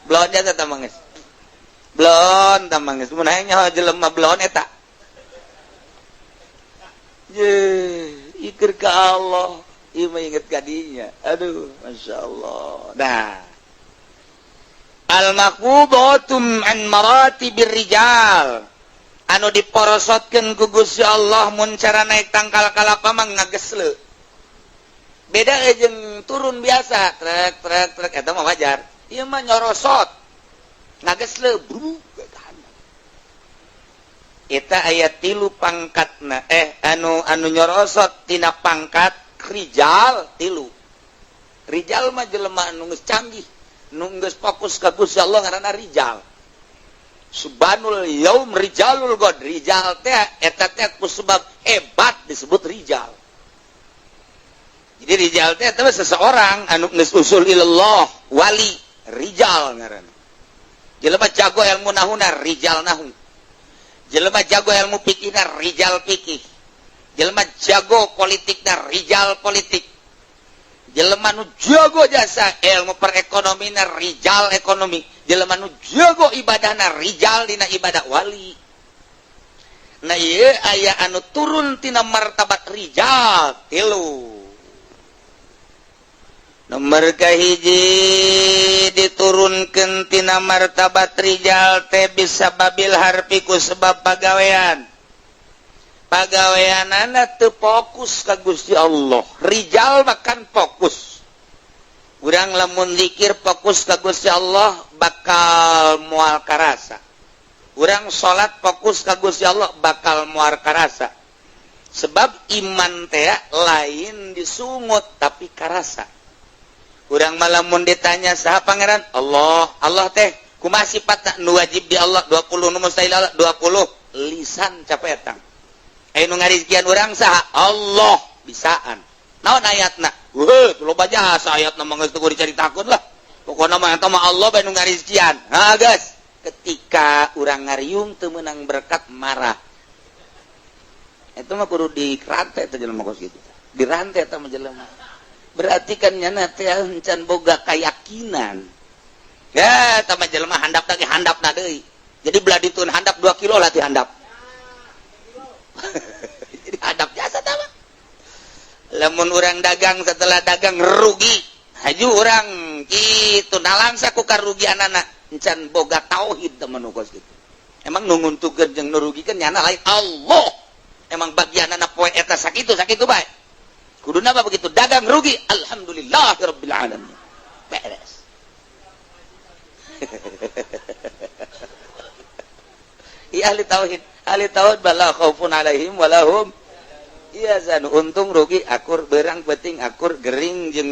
Belon jasa tah mangis. Belon tah mangis. Mun hayang nyaho jelema belon eta. Ye, ikir ka Allah, ieu mah inget ka dinya. Aduh, masyaallah. Nah. Al-maqbudatum an maratibir rijal. Anu diporosotkeun ku Gusti Allah mun cara naik tangkal kalapa mah ngagesle. Beda jeung turun biasa, trek trek trek eta mah wajar. Ieu mah nyorosot. Ngagesle bruk. Eta aya tilu pangkatna anu anu nyorosot tina pangkat rijal tilu. Rijal mah jelema anu geus canggih, nu geus fokus ka Gusti Allah ngaranna rijal. Subhanul yaum rijalul god. Rijal teh eta teh ku sebab hebat disebut rijal. Jadi rijal teh eta seseorang anu geus usul ilallah, wali, rijal ngaranna. Jelema jago ilmu nahuna rijal nahu. Jelema jago ilmu fikihna rijal fikih. Jelema jago politikna rijal politik. Jelema nu jago jasa ilmu perekonomina rijal ekonomi. Jelema nu jago ibadahna rijal dina ibadah wali. Nah ieu aya anu turun tina martabat rijal tilu. Nomor kahiji diturunkeun tina martabat rijal teh bisa babil harfi ku sebab pagawean. Pagaweanana teu fokus ka Gusti Allah. Rijal makan fokus. Urang lamun zikir fokus ka Gusti Allah bakal moal karasa. Urang salat fokus ka Gusti Allah bakal moal karasa. Sebab iman teh lain disungut tapi karasa. Urang malamun ditanya saha pangeran? Allah. Allah teh kumaha sifatna? Nu wajib di Allah 20, nu mustahil Allah 20. Lisan capetang. Aya nu ngarizkian urang saha? Allah. Bisaan. Naon ayatna? Heuh, loba jasa ayatna mah geus teu dicaritakeun lah. Pokona mah eta mah Allah bae nu ngarizkian. Ha geus. Ketika urang ngariung teu meunang berkat marah. Eta mah kudu dirantai teh jelema kos kitu. Dirantai eta mah jelema. Berarti kan nyana teh encan boga keyakinan. Ya, eta mah jelema handap lagi handapna deui. Jadi belah ditun handap 2 kilo lah ti handap. Jadi handap jasa tah mah. Lamun urang dagang setelah dagang rugi, haju urang kitu nalangsa ku karugianana encan boga tauhid teh mah nu kos kitu. Emang nu nguntukeun jeung nu rugikeun nyana lain Allah. Emang bagianana poe eta sakitu sakitu bae. Kuduna apa begitu dagang rugi, alhamdulillahirabbil alamin. Beres. Iya ahli tauhid bala khaufun alaihim walahum. Biasa nu untung rugi akur, berang penting akur, gering jeung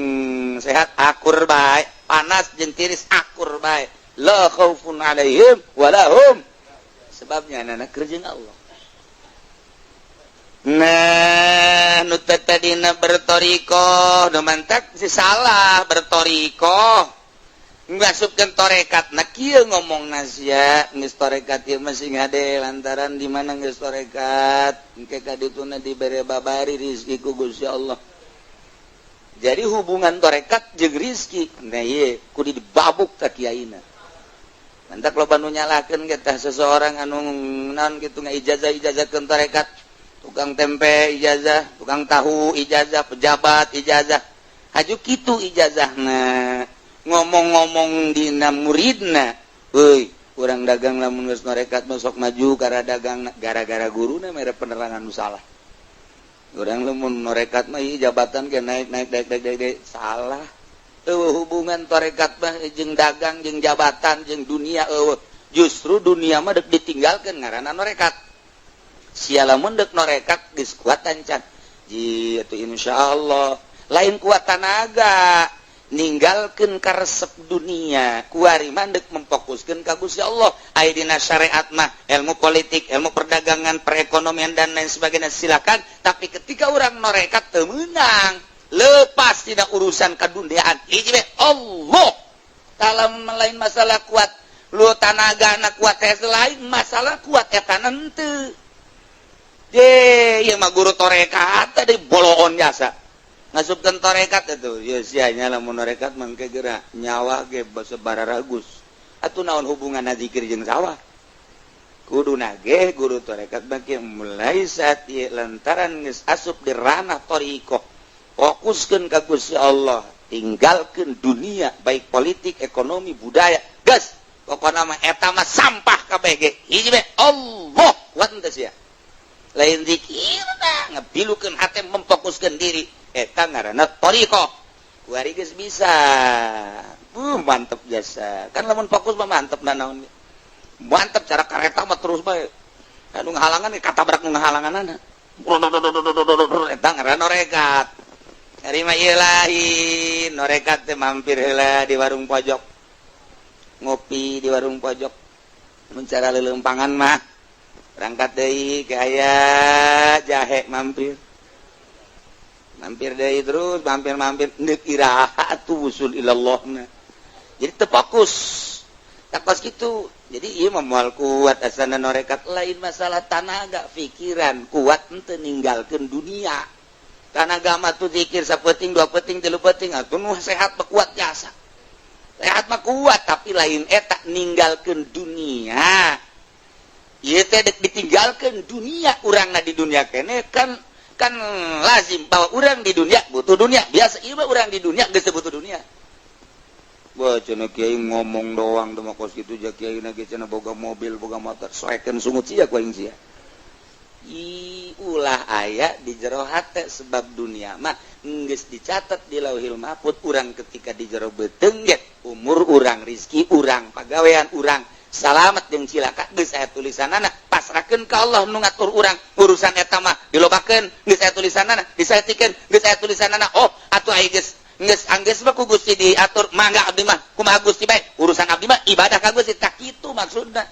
sehat akur bae, panas jeung tiris akur bae. La khaufun alaihim wala hum. Sebabnya anak kerja Allah. Nah, nu tadina bertoriko, nu mantak si salah bertoriko. Ngasupkeun torekat, nah kieu ngomong sia geus torekat ieu mah sing hade lantaran di mana geus torekat, engke ka dituna dibere babari rizki ku Gusti Allah. Jadi hubungan torekat jeung rizki, nah ieu kudu dibabuk ka kiaina. Mantak loba nu nyalahkeun ge tah seseorang anu naon kitu ngaijazah-ijazahkeun torekat. Tukang tempe ijazah, tukang tahu ijazah, pejabat ijazah. Haju kitu ijazahna. Ngomong-ngomong dina muridna, euy, urang dagang lamun geus norekat masuk maju karena dagang gara-gara guruna mere penerangan nu salah. Urang lamun norekat mah ieu jabatan ge naik naik naik naik naik, salah. Eueuh hubungan torekat mah jeung dagang jeung jabatan jeung dunia eueuh. Justru dunia mah deuk ditinggalkeun ngaranna norekat. Sia lamun deuk norekat geus kuat can. Ji atuh insyaallah lain kuat tanaga ninggalkeun karesep dunia kuari mah deuk memfokuskeun ka Gusti Allah. Aya dina syariat mah ilmu politik, ilmu perdagangan, perekonomian dan lain sebagainya silakan, tapi ketika orang norekat teu meunang lepas tidak urusan kaduniaan. Hiji we Allah dalam lain masalah kuat lu tanaga na kuat teh lain masalah kuat eta henteu. Ye, ieu mah guru torekat tadi boloon jasa. Ngasupkeun torekat itu, ya sia nya lamun norekat mangke geura nyawa ge bararagus. Atuh naon hubunganna zikir jeung sawah? Kudu nage guru torekat bagi mulai saat ieu lantaran geus asup di ranah thariqah. Fokuskeun ka Gusti Allah, tinggalkeun dunia baik politik, ekonomi, budaya. Geus, pokona mah eta mah sampah kabeh ge. Hiji we Allah, kuat teu sia? Lain zikir tah ngebilukeun hate memfokuskeun diri eta ngaranna thariqah. Kuari geus bisa. Mantep jasa. Kan lamun fokus mah mantep nanaon. Mantep cara kareta mah terus bae. Anu ngahalangan katabrak nu ngahalanganana. Eta ngaranna norekat. Ari mah ieu lain, norekat teh mampir heula di warung pojok. Ngopi di warung pojok. Mun cara leuleumpangan mah berangkat deui ke aya jahe mampir. Mampir deui terus mampir-mampir neuk iraha atuh wusul ilallahna. Jadi teu fokus. Takos kitu. Jadi ieu mah moal kuat asana norekat lain masalah tanaga pikiran kuat henteu ninggalkeun dunia. Tanaga mah tuh zikir sapeting dua peting tilu peting atuh nu sehat mah kuat jasa. Sehat mah kuat tapi lain eta ninggalkeun dunia. Ieu teh dek ditinggalkeun dunia urangna di dunia kene kan kan lazim bahwa urang di dunia butuh dunia. Biasa ieu mah urang di dunia geus teu butuh dunia. Wah cenah kiai ngomong doang teh mah kos kitu ja kiai na ge cenah boga mobil boga motor soekeun sungut sia ku aing sia. I ulah aya di jero hate sebab dunia mah geus dicatat di Lauhil Mahfud urang ketika di jero beuteung ge umur urang rizki urang pagawean urang salamet jeung cilaka geus aya tulisanana pasrahkeun ka Allah nu ngatur urang urusan eta mah dilobakeun geus aya tulisanana disaetikeun geus aya tulisanana oh atuh aya geus geus anggeus mah ku Gusti diatur mangga abdi mah kumaha Gusti bae urusan abdi mah ibadah ka Gusti tak kitu maksudna.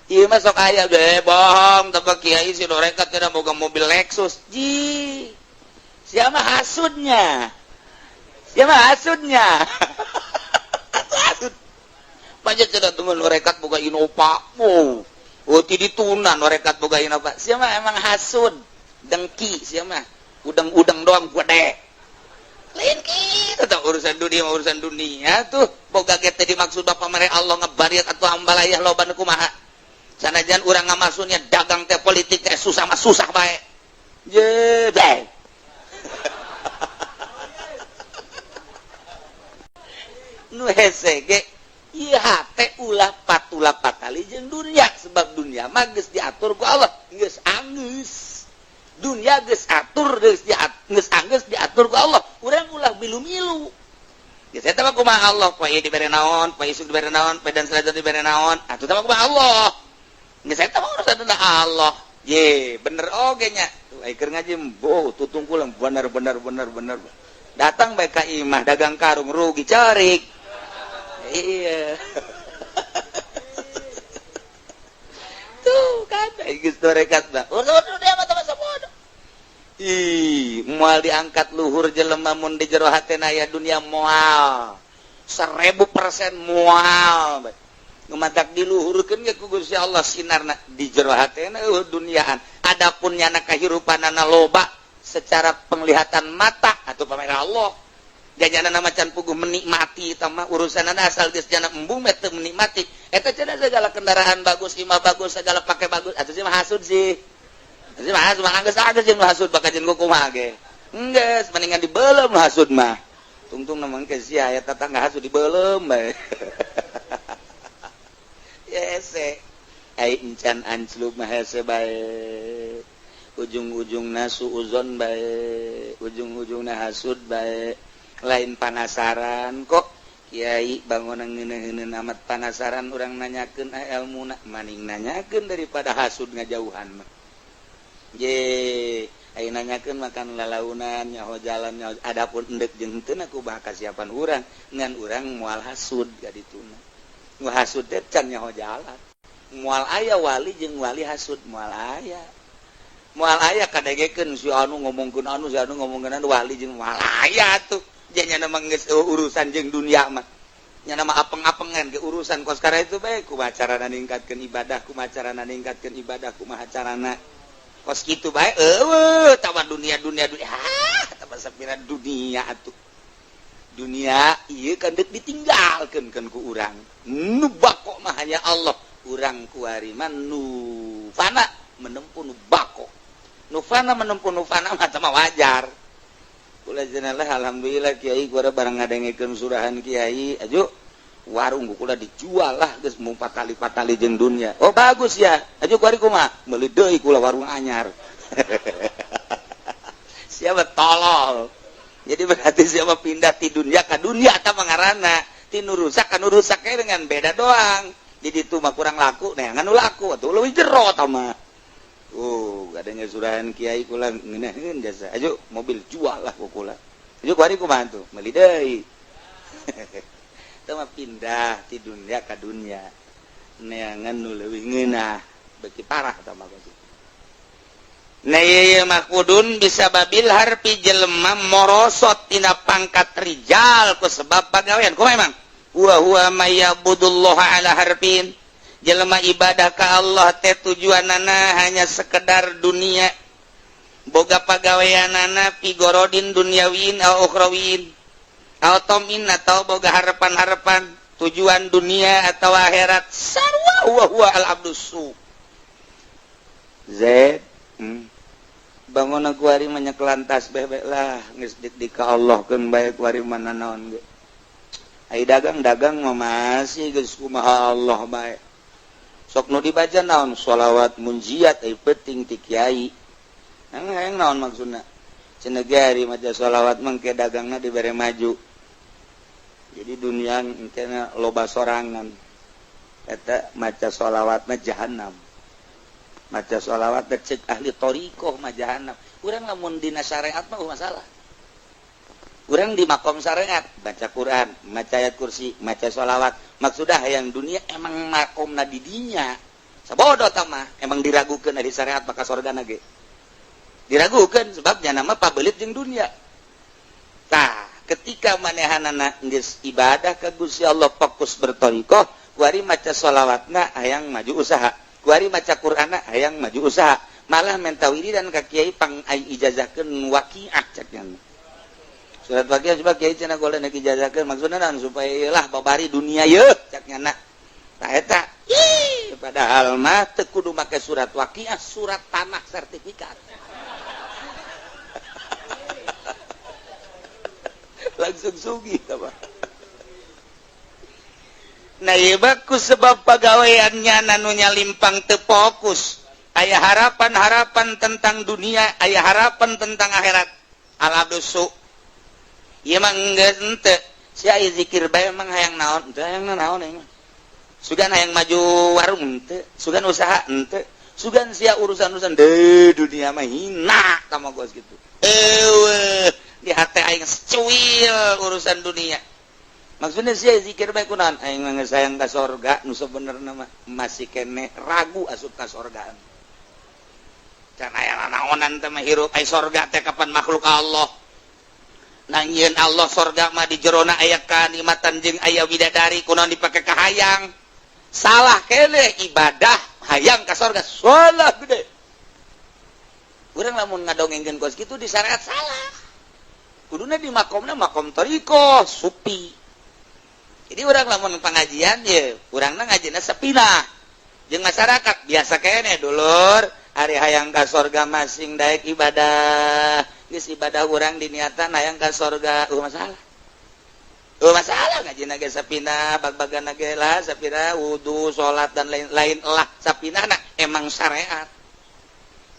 Ieu mah sok aya ge bohong teh kiai si norekat cenah boga mobil Lexus. Ji. Sia mah hasudnya. Sia mah hasudnya. Atuh hasud. Panjat cenah temen norekat boga Innova. Wow. Oh ti dituna norekat boga Innova. Sia mah emang hasud. Dengki sia mah. Udang-udang doang gede. Lain kitu tah urusan dunia urusan dunia tuh boga ge teh dimaksud Bapak mere Allah ngebariak atuh ambalayah loba nu kumaha. Sanajan urang ngamasuknya dagang teh politik teh susah mah susah bae. Ye bae. Nu hese ge ieu hate ulah patula patali jeung dunia sebab dunia mah geus diatur ku Allah, geus anggeus. Dunia geus atur geus geus anggeus diatur ku Allah. Urang ulah milu-milu. Geus eta mah kumaha Allah, poe ieu dibere naon, poe isuk dibere naon, poe dan selanjutnya dibere naon. Atuh teh mah kumaha Allah. Geus eta mah urusan Allah. Ye, bener oge nya. Tuh Ai keur ngaji boh tutungkul bener bener bener bener. Datang bae ka imah dagang karung rugi cerik. Iya. Tuh kan geus torekat mah. Udah mah masa bodoh. Ih, moal diangkat luhur jelema mun di jero hatena aya dunia moal. 1000% moal. Nu matak diluhurkeun ge ku Gusti Allah sinarna di jero hatena eueuh duniaan. Adapun nyana kahirupanana loba secara penglihatan mata atau pamer Allah. Janyana macan puguh menikmati eta mah urusanana asal geus jana embung mah teu menikmati. Eta cenah segala kendaraan bagus, imah bagus, segala pake bagus, atuh sih mah hasud sih. Sih mah hasud mah geus jeung hasud bakal jeung kumaha ge. Geus mendingan dibeuleum hasud mah. Tungtung na mangke sia aya tetangga hasud dibeuleum bae. Hese. Ai encan anclub mah hese bae. Ujung-ujungna suuzon bae, ujung-ujungna hasud bae. Lain panasaran kok kiai bangunan ngeuneuh-ngeuneun amat panasaran urang nanyakeun ilmuna maning nanyakeun daripada hasud ngajauhan mah. Ye, ai nanyakeun makan lalaunan nyaho jalan nyaho adapun endek jeung henteu ku bah kasiapan urang ngan urang moal hasud ka dituna. Nu hasud teh can nyaho jalan. Moal aya wali jeung wali hasud moal aya. Moal aya kadegekeun si anu ngomongkeun anu si anu ngomongkeun anu wali jeung moal aya tuh. Janya nama geus urusan jeung dunia mah. Nya nama apeng-apengan ke urusan kos karena itu bae kumaha carana ningkatkeun ibadah, kumaha carana ningkatkeun ibadah, kumaha carana kos kitu bae eueuh tawar dunia dunia dunia. Ah, tah sapira dunia atuh. Dunia ieu kan deuk ditinggalkeun kan ku urang. Nu bako mah hanya Allah. Urang kuari mah nu fana menempuh nu bako. Nu fana menempuh nu fana mah mah wajar. Kula jenengan alhamdulillah kiai kula barang ngadengekeun surahan kiai aju warung kula dijual lah geus mung patali-patali jeung dunia. Oh bagus ya. Aju kuari kumaha? Meuli deui kula warung anyar. Siapa tolol. Jadi berarti siapa pindah ti dunia ka dunia eta mangarana. Ti nu rusak ka nu rusak dengan beda doang. Jadi itu mah kurang laku, neangan nu laku atuh leuwih jero tah mah. Oh, adanya surahan kiai kula ngeunaheun jasa. Aju mobil jual lah ku kula. Aju kuari kumaha tuh? Meuli deui. Teu mah pindah ti dunia ka dunia. Neangan nu leuwih ngeunah, beuki parah tah mah. Nah ieu mah kudun bisa babil harpi jelema morosot tina pangkat rijal ku sebab pagawean. Kumaha emang? Wa huwa may ya'budullaha ala harfin. Jelema ibadah ka Allah teh tujuanana hanya sekedar dunia. Boga pagaweanana pigorodin duniawin au ukhrawin. Au tomin atau boga harapan-harapan tujuan dunia atau akhirat. Sarwa wa huwa al abdus su. Zaid, bangun kuari mah nyekelan tas bebek lah geus dik ka Allah keun bae kuari mana naon ge. Ai dagang-dagang mah masih geus kumaha Allah bae. Sok nu dibaca naon sholawat munjiat ai penting ti kiai. Hayang naon maksudna? Cenah ge ari maca sholawat mah ke dagangna dibere maju. Jadi dunia engkena loba sorangan. Eta maca sholawat mah jahannam. Maca sholawat teh cek ahli thariqah mah jahannam. Urang lamun dina syariat mah masalah. Urang di makom syariat baca Quran, maca ayat kursi, maca sholawat. Maksudnya hayang dunia emang makomna di dinya. Sabodo tah mah emang diragukeun ari syariat maka sorgana ge. Diragukeun sebabnya nama pabelit jeung dunia. Tah, ketika manehanana geus ibadah ka Gusti Allah fokus berthariqah, kuari maca sholawatna hayang maju usaha. Kuari maca Qur'anna hayang maju usaha. Malah menta wiridan ka kiai pang ai ijazahkeun waqiah cek nya. Surat waqiah coba kiai cenah golek nek ijazahkeun maksudna naon supaya ieu lah babari dunia yeuh cek nya. Tah eta ih padahal mah teu kudu make surat waqiah, surat tanah sertifikat. Langsung sugih tah mah. Nah ieu ku sebab pagaweannya nanunya limpang teu fokus. Aya harapan-harapan tentang dunia, aya harapan tentang akhirat. Al abdusu. Ieu mah geus henteu. Si aya zikir bae emang hayang naon? Teu hayang naon ieu mah. Sugan hayang maju warung henteu, sugan usaha henteu. Sugan sia urusan-urusan de dunia mah hina tama gos gitu. Eueuh di hate aing secuil urusan dunia. Maksudnya sia zikir bae kunaon aing mah geus hayang ka sorga nu sebenarna mah masih keneh ragu asup ka sorgaan. Can aya nanaonan teh mah hirup ai sorga teh kapan makhluk Allah. Nangieun Allah sorga mah di jerona aya kanikmatan jeung aya bidadari kunaon dipake ka hayang. Salah keneh ibadah hayang ka sorga salah gede. Urang lamun ngadongengkeun kos kitu di syariat salah. Kuduna di makomna makom thariqah supi. Jadi urang lamun pengajian ye, urangna ngajina sepinah. Jeung masyarakat biasa keneh dulur, ari hayang ka sorga masing daek ibadah. Geus ibadah urang diniatan hayang ka sorga, masalah. Masalah ngajina ge sapinah, bag-bagana ge lah sapinah wudu, salat dan lain-lain lah sapinahna emang syariat.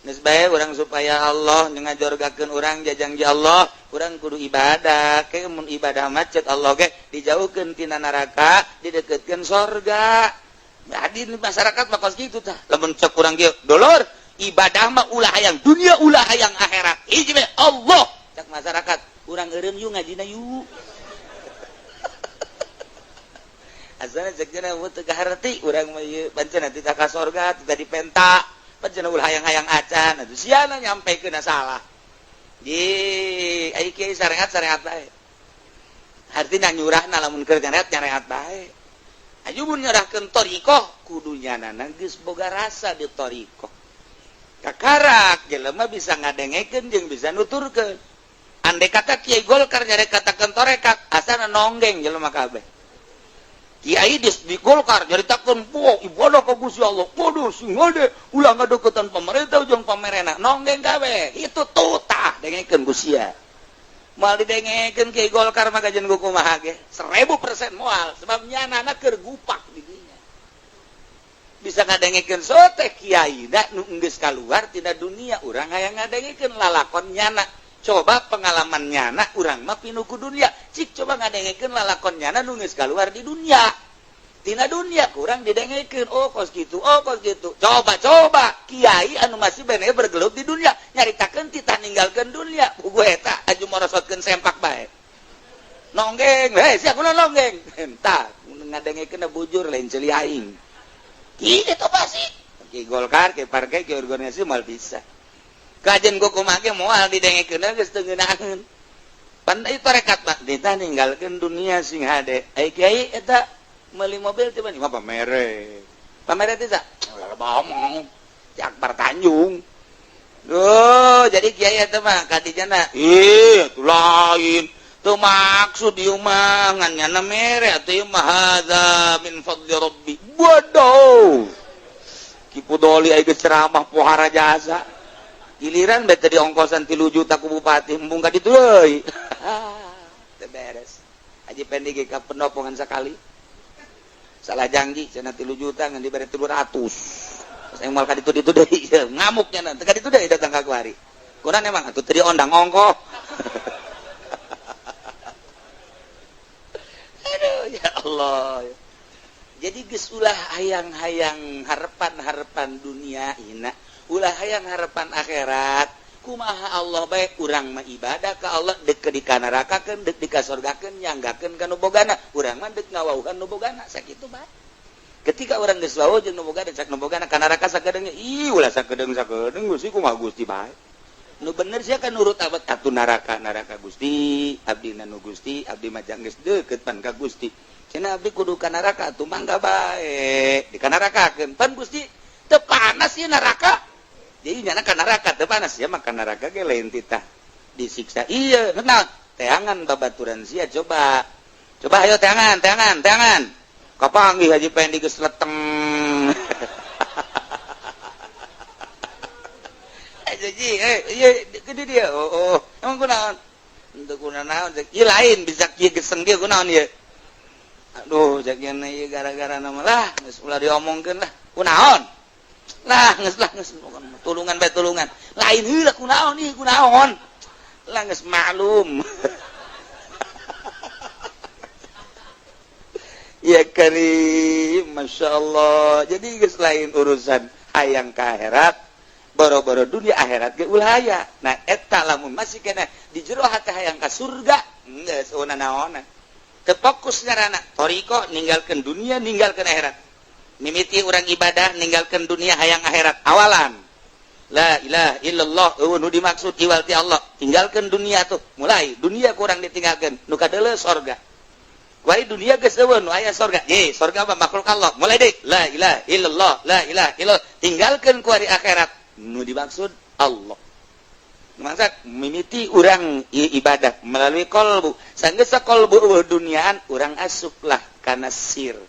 Geus bae urang supaya Allah ngajorgakeun urang jajang ji Allah, urang kudu ibadah. Ke mun ibadah macet Allah ge dijauhkeun tina neraka, dideketkeun sorga. Jadi masyarakat mah kos kitu tah. Lamun cek urang ge, dulur, ibadah mah ulah hayang dunia, ulah hayang akhirat. Hiji bae Allah cek masyarakat, urang eureun yuk ngajina yuk. Asana cek cenah teu kaharti urang mah ieu pancen teu ka sorga, teu dipenta. Pancen ulah hayang-hayang acan, atuh siana nyampekeun salah. Ji, ai kiai syariat-syariat bae. Artina nyurahna lamun keur nyareat bae. Aju mun nyerahkeun thariqah kudu nyanana geus boga rasa di thariqah. Kakarak jelema bisa ngadengekeun jeung bisa nuturkeun. Andai kata kiai Golkar nyarek katakeun tarekat, asana nonggeng jelema kabeh. Kiai di Golkar nyaritakeun poh ibadah ka Gusti Allah, kudu sing hade ulah ngadeukeutan pemerintah jeung pamerena, nonggeng kabeh. Itu tutah dengekeun ku sia. Moal didengekeun kiai Golkar mah kajian ku kumaha ge 1000% moal, sebab nyanana keur gupak di dinya. Bisa ngadengekeun sote kiai da nu geus kaluar tina dunia, urang hayang ngadengekeun lalakon nyana. Coba pengalaman nyana urang mah pinuh ku dunia, cik coba ngadengekeun lalakon nyana nu geus kaluar di dunia. Tina dunia kurang didengekeun, oh kos kitu, oh kos kitu. Coba-coba kiai anu masih bene bergelut di dunia, nyaritakeun titah ninggalkeun dunia, buku eta aju morosotkeun sempak bae. Nonggeng, hei sia kunaon nonggeng? Entah, ngadengekeun bujur lain ceuli aing. Kitu pasti. Ki Golkar, ki partai, ki organisasi moal bisa. Kajen ku kumaha ge moal didengekeun geus teu ngeunaheun. Pan ieu tarekat mah ditah ninggalkeun dunia sing hade. Ai kiai eta meuli mobil teh mah pamere. Pamere teh sa? Ulah bomong. Ti Akbar Tanjung. Duh, jadi kiai eta mah kadijana. Ih, atuh lain. Teu maksud ieu mah ngan nyana mere atuh ieu mah hadza min fadli rabbi. Bodoh. Ki Pudoli ai geus ceramah pohara jasa. Giliran bae teh diongkosan 3 juta ku bupati, embung ka ditu deui. Teu beres. Haji Pendi ge ka pendopongan sakali. Salah janji cenah 3 juta ngan dibere 300. Terus moal ka ditu ditu deui, ngamuk nya teu ka ditu deui datang ka kuari. Kunaon emang atuh teu diondang ongkoh. Aduh ya Allah. Jadi geus ulah hayang-hayang harapan-harapan dunia hina, ulah hayang harapan akhirat. Kumaha Allah bae urang mah ibadah ka Allah deuk di kanarakakeun, deuk dikasorgakeun, nyanggakeun ka nu bogana. Urang mah deuk ngawauhan nu bogana sakitu bae. Ketika urang geus wawuh jeung nu bogana, cak nu bogana ka neraka sakedeung, ih ulah sakedeung-sakedeung Gusti kumaha Gusti bae. Nu bener sia kan nurut abad atuh neraka, neraka Gusti, abdi na nu Gusti, abdi mah geus deukeut pan ka Gusti. Cenah abdi kudu ka neraka atuh mangga bae. Di ka nerakakeun pan Gusti teu panas ieu neraka. Jadi nyana ka neraka teu panas ya mah ka neraka ge lain titah disiksa. Iya, kenal teangan babaturan sia coba. Coba ayo teangan, teangan, teangan. Kapanggih Haji Pendi geus leteng. Haji, ieu gede dia. Oh, oh. Emang kunaon? Henteu kunaon cek. Ieu lain bisa kieu geseng dia kunaon ieu. Aduh, cek nya ieu gara-gara nama lah, geus ulah diomongkeun lah. Kunaon? Lah, geus lah geus tulungan bae tulungan. Lain heula kunaon ieu kunaon? Lah geus maklum. Ya karim, Masya Allah. Jadi geus lain urusan Hayang ka akhirat, boro-boro dunia akhirat ge ulah aya. Nah eta lamun masih kena di jero hati hayang ka surga, geus eueuh naonna. Teu fokus ngaranna thoriqoh ninggalkeun dunia, ninggalkeun akhirat. Mimiti urang ibadah ninggalkeun dunia hayang akhirat awalan. La ilaha illallah eueuh nu dimaksud iwal ti Allah. Tinggalkeun dunia tuh, mulai dunia kurang ditinggalkeun, nu kadeuleu sorga. Kuari dunia geus eueuh nu aya sorga. Ye, sorga mah makhluk Allah. Mulai deui la ilaha illallah, la ilaha illallah. Tinggalkeun kuari akhirat, nu dimaksud Allah. Maksud mimiti urang ibadah melalui kolbu. Sanggeus kolbu eueuh duniaan, urang asuplah kana sir.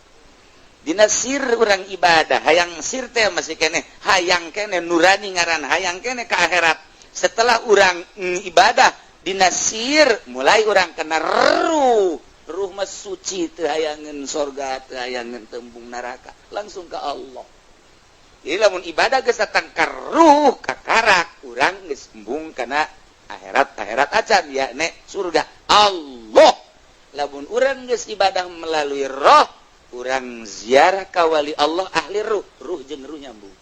Dina sir urang ibadah, hayang sir teh masih keneh, hayang keneh nurani ngaran, hayang keneh ka akhirat. Setelah urang ibadah dina sir, mulai urang kena ruh. Ruh mah suci teu hayangeun sorga, teu hayangeun tembung neraka, langsung ke Allah. Jadi lamun ibadah geus datang ka ruh, ka karak, urang geus embung kana akhirat, akhirat acan ya nek surga Allah. Lamun urang geus ibadah melalui roh, urang ziarah ka wali Allah ahli ruh, ruh jeung ruh nyambung.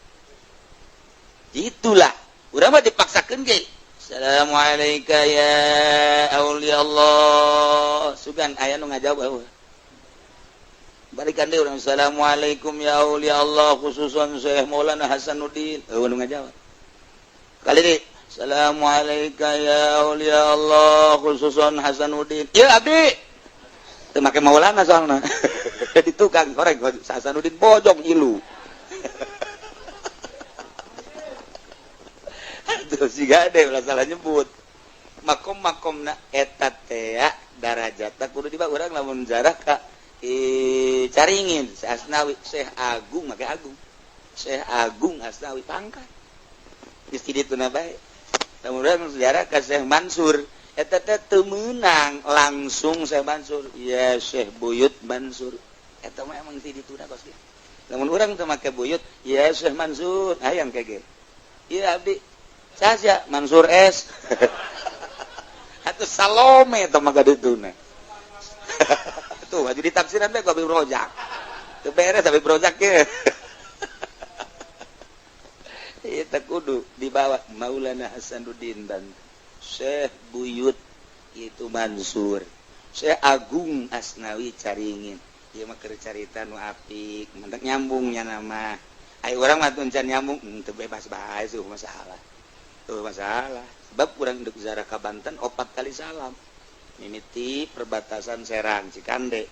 Itulah urang mah dipaksakeun ge. Assalamualaikum ya aulia Allah. Sugan aya nu ngajawab eueuh. Balikan deui urang assalamualaikum ya aulia Allah khususan Syekh Maulana Hasanuddin. Eueuh nu ngajawab. Kali deui assalamualaikum ya aulia Allah khususan Hasanuddin. Ya abdi. Teu make Maulana soalna. Di tukang goreng Hasanuddin bojong ilu. Tuh siga deh ulah salah nyebut. Makom-makomna eta teh darajatna kudu dibawa urang lamun jarah ka Caringin Syekh Asnawi, Syekh Agung make Agung. Syekh Agung Asnawi pangkat. Geus di dituna bae. Lamun urang sejarah ka Syekh Mansur, eta teh teu meunang langsung Syekh Mansur. Ya Syekh Buyut Mansur. Eta mah emang ti dituna kos kieu. Lamun urang teu make Buyut, ya Syekh Mansur, hayang kege. Ieu abdi saja Mansur S. Atau Salome teh mah gadituna. Tuh baju ditafsiran bae ku Habib Rozak. Teu beres Habib Rozak ge. Ieu teh kudu dibawa Maulana Hasanuddin dan Syekh Buyut itu Mansur. Syekh Agung Asnawi Caringin. Ieu mah keur carita nu apik, mentak nyambungnya nama. Ai urang mah teu nyambung, teu bebas bae seuh masalah. Tuh masalah. Sebab urang deuk ziarah ka Banten 4 kali salam. Mimiti perbatasan Serang Cikande.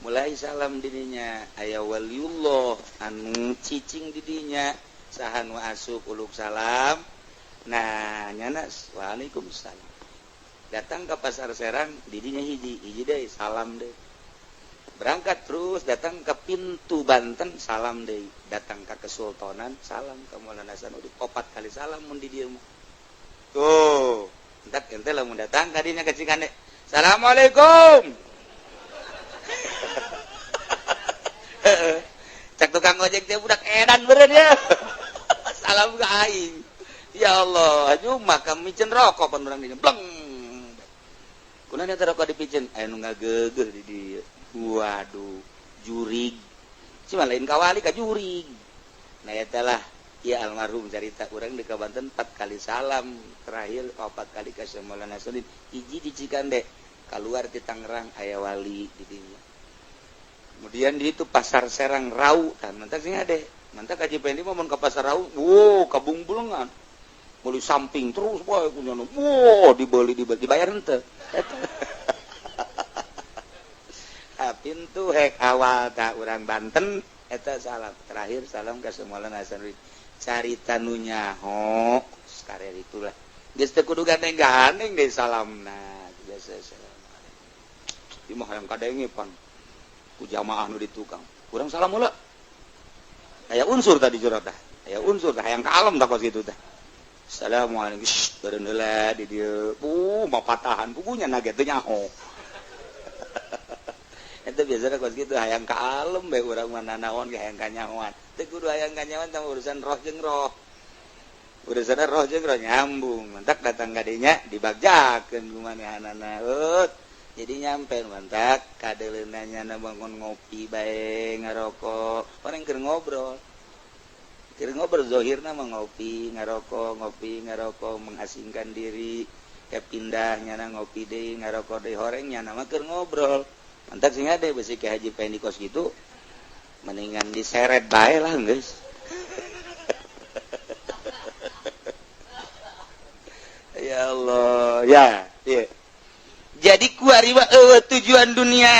Mulai salam didinya aya waliullah anu cicing didinya saha nu asup uluk salam. Nah, nyana waalaikumsalam. Datang ke pasar Serang didinya hiji, hiji deui salam deui. Berangkat terus datang ke pintu Banten salam deui, datang ke Kesultanan salam ke Maulana Hasanuddin 4 kali salam mun di dieu mah. Tuh, entak ente lamun datang kadinya ke Cikande. Assalamualaikum. Cak tukang ojek teh budak edan beureun ya. Salam ka aing. Ya Allah, aju mah kami micen rokok pan urang dinya. Bleng. Kunaon eta rokok dipicen? Aya nu ngageugeuh di dieu. Waduh, jurig. Cuma lain kawali ka jurig. Nah eta lah ya almarhum carita urang di Banten 4 kali salam, terakhir 4 kali ka Syekh Maulana Hasanuddin. Hiji di Cikande, keluar di Tangerang aya wali di dinya. Kemudian di itu pasar Serang Rau kan mantak sing ade. Mantak ka Cipendi mah mun ka pasar Rau, wow kabungbulengan. Meuli samping terus bae kunyana. Wow, dibeli dibayar henteu. Eta. Pintu hek awal tak urang Banten eta salam, terakhir salam ka Syekh Maulana Hasanuddin. Carita nu nyaho sakarer itulah. Geus teu kudu gandeng-gandeng deui salamna. Biasa assalamualaikum. Ieu mah hayang kadenge pan ku jamaah nu di tukang. Urang salam heula. Aya unsur tadi curhat tah. Aya unsur tah hayang ka alam tah kos kitu tah. Assalamualaikum. Beureun heula di dieu. Mah patahan pugunya na ge teu nyaho. Itu biasanya kos gitu hayang ka alem bae urang mah nanaon ge hayang kanyahoan. Teu kudu hayang kanyahoan tah urusan roh jeung roh. Urusan roh jeung roh nyambung. Mantak datang ka dinya dibagjakeun ku manehanana. Jadi nyampe mantak kadeuleunna nyana bangun ngopi bae ngarokok. Orang keur ngobrol. Keur ngobrol zahirna mah ngopi, ngarokok, ngopi, ngarokok, mengasingkan diri, kayak pindah nyana ngopi deui, ngarokok deui horeng nyana mah keur ngobrol. Mantak sing ade besi ke Haji Pendi kos gitu mendingan diseret bae lah geus. Ya Allah, ya, iya. Jadi kuari mah eueuh tujuan dunia.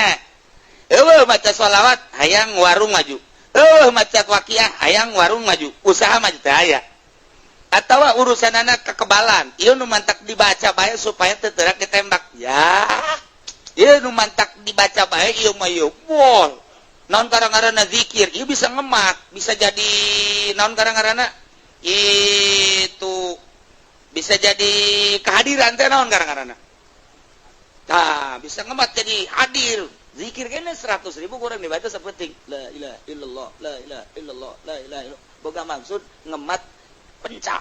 Eueuh maca sholawat hayang warung maju. Eueuh maca waqiah hayang warung maju, usaha maju teh aya. Atawa urusanana kekebalan, ieu nu mantak dibaca bae supaya teu teurak ditembak. Ya. Ieu nu mantak dibaca bae ieu mah ieu. Wah. Naon karang-ngaranna zikir, ieu bisa ngemat, bisa jadi naon karang-ngaranna? Itu bisa jadi kehadiran teh naon karang-ngaranna? Tah, bisa ngemat jadi hadir. Zikir kene 100.000 kurang dibaca sapenting. La ilaha illallah, la ilaha illallah, la ilaha illallah. Boga maksud ngemat pencak.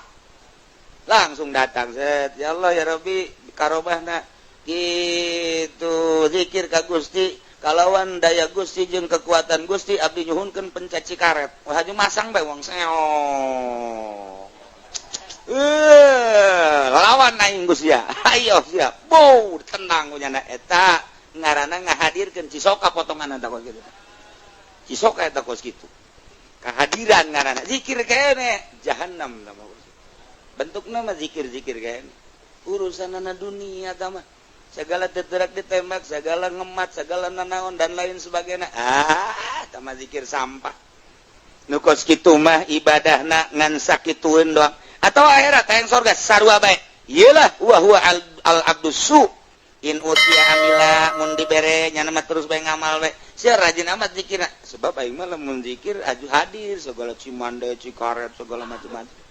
Langsung datang set. Ya Allah ya Rabbi karobahna gitu zikir ka Gusti kalawan daya Gusti jeung kekuatan Gusti abdi nyuhunkeun pencaci karet. Wah haju masang bae wong seong. Lawan aing Gusti ya. Ayo siap. Bow tenang nyana eta ngaranna ngahadirkeun cisoka potongan eta kos kitu. Cisoka eta kos kitu. Kehadiran ngaranna zikir kene jahannam tah bentukna mah zikir-zikir kene. Urusanana dunia tah mah segala teterak ditembak, segala ngemat, segala nanaon dan lain sebagainya. Ah, tah mah zikir sampah. Nu kos kitu mah ibadahna ngan sakitueun doang. Atau akhirat hayang sorga sarua bae. Iyalah wa huwa al abdus su in utia amila mun dibere nyana mah terus bae ngamal bae. Sia rajin amat zikirna sebab aing mah lamun zikir aju hadir segala cimande, cikaret segala macam-macam.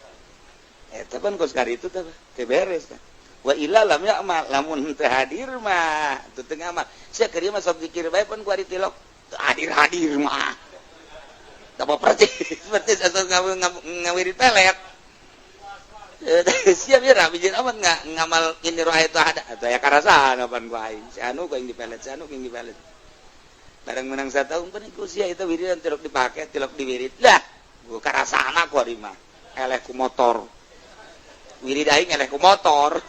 Eta pan kos kari itu teh teu beres teh. Wa illa lam ya'mal lamun teu hadir mah teu teu ngamal. Sia keur mah sok zikir bae pan ku ari tilok hadir-hadir mah. Teu percis percis asal ngawirid pelet. Siap ya rabi jeung amat ngamal ini roh itu ada atau ya karasaan apaan gua aing si anu gua yang dipelet si anu yang dipelet bareng menang satahun pan iku sia itu wiridan tilok dipake tilok diwirid lah gua karasaan aku ari mah eleh ku motor wirid aing eleh ku motor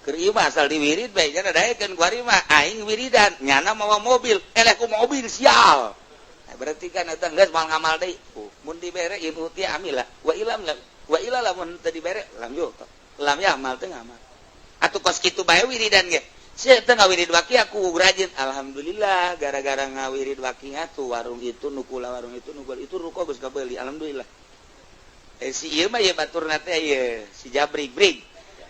keur ieu mah asal diwirid bae nya daekeun ku ari mah aing wiridan nyana mawa mobil eleh ku mobil sial. Nah, berarti kan eta geus moal ngamal deui mun dibere ieu ti amila wa ilam wa ila lamun teu dibere lam yo lam ya amal teu ngamal atuh kos kitu bae wiridan ge sia teu ngawirid waqi aku rajin alhamdulillah gara-gara ngawirid waqi tuh warung itu nukula warung itu nukul itu ruko geus kabeuli alhamdulillah si ieu mah ieu baturna teh ieu si Jabrik brig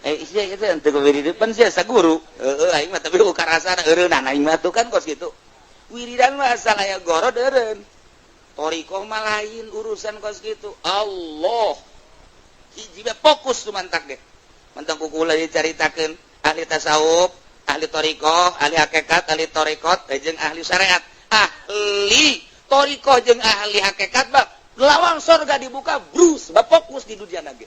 sia ieu teh teu ngawirid pan sia saguru heueuh aing mah tapi karasana eureunana aing mah tuh kan kos kitu wiridan mah asal aya gorod eureun thoriqoh mah lain urusan kos kitu Allah hiji fokus tuh mantak deh mantang kukula dicaritakeun ahli tasawuf ahli thoriqoh ahli hakikat ahli thoriqot jeung ahli syariat ahli thoriqoh jeung ahli hakikat bab lawang sorga dibuka brus bab fokus di dunia ge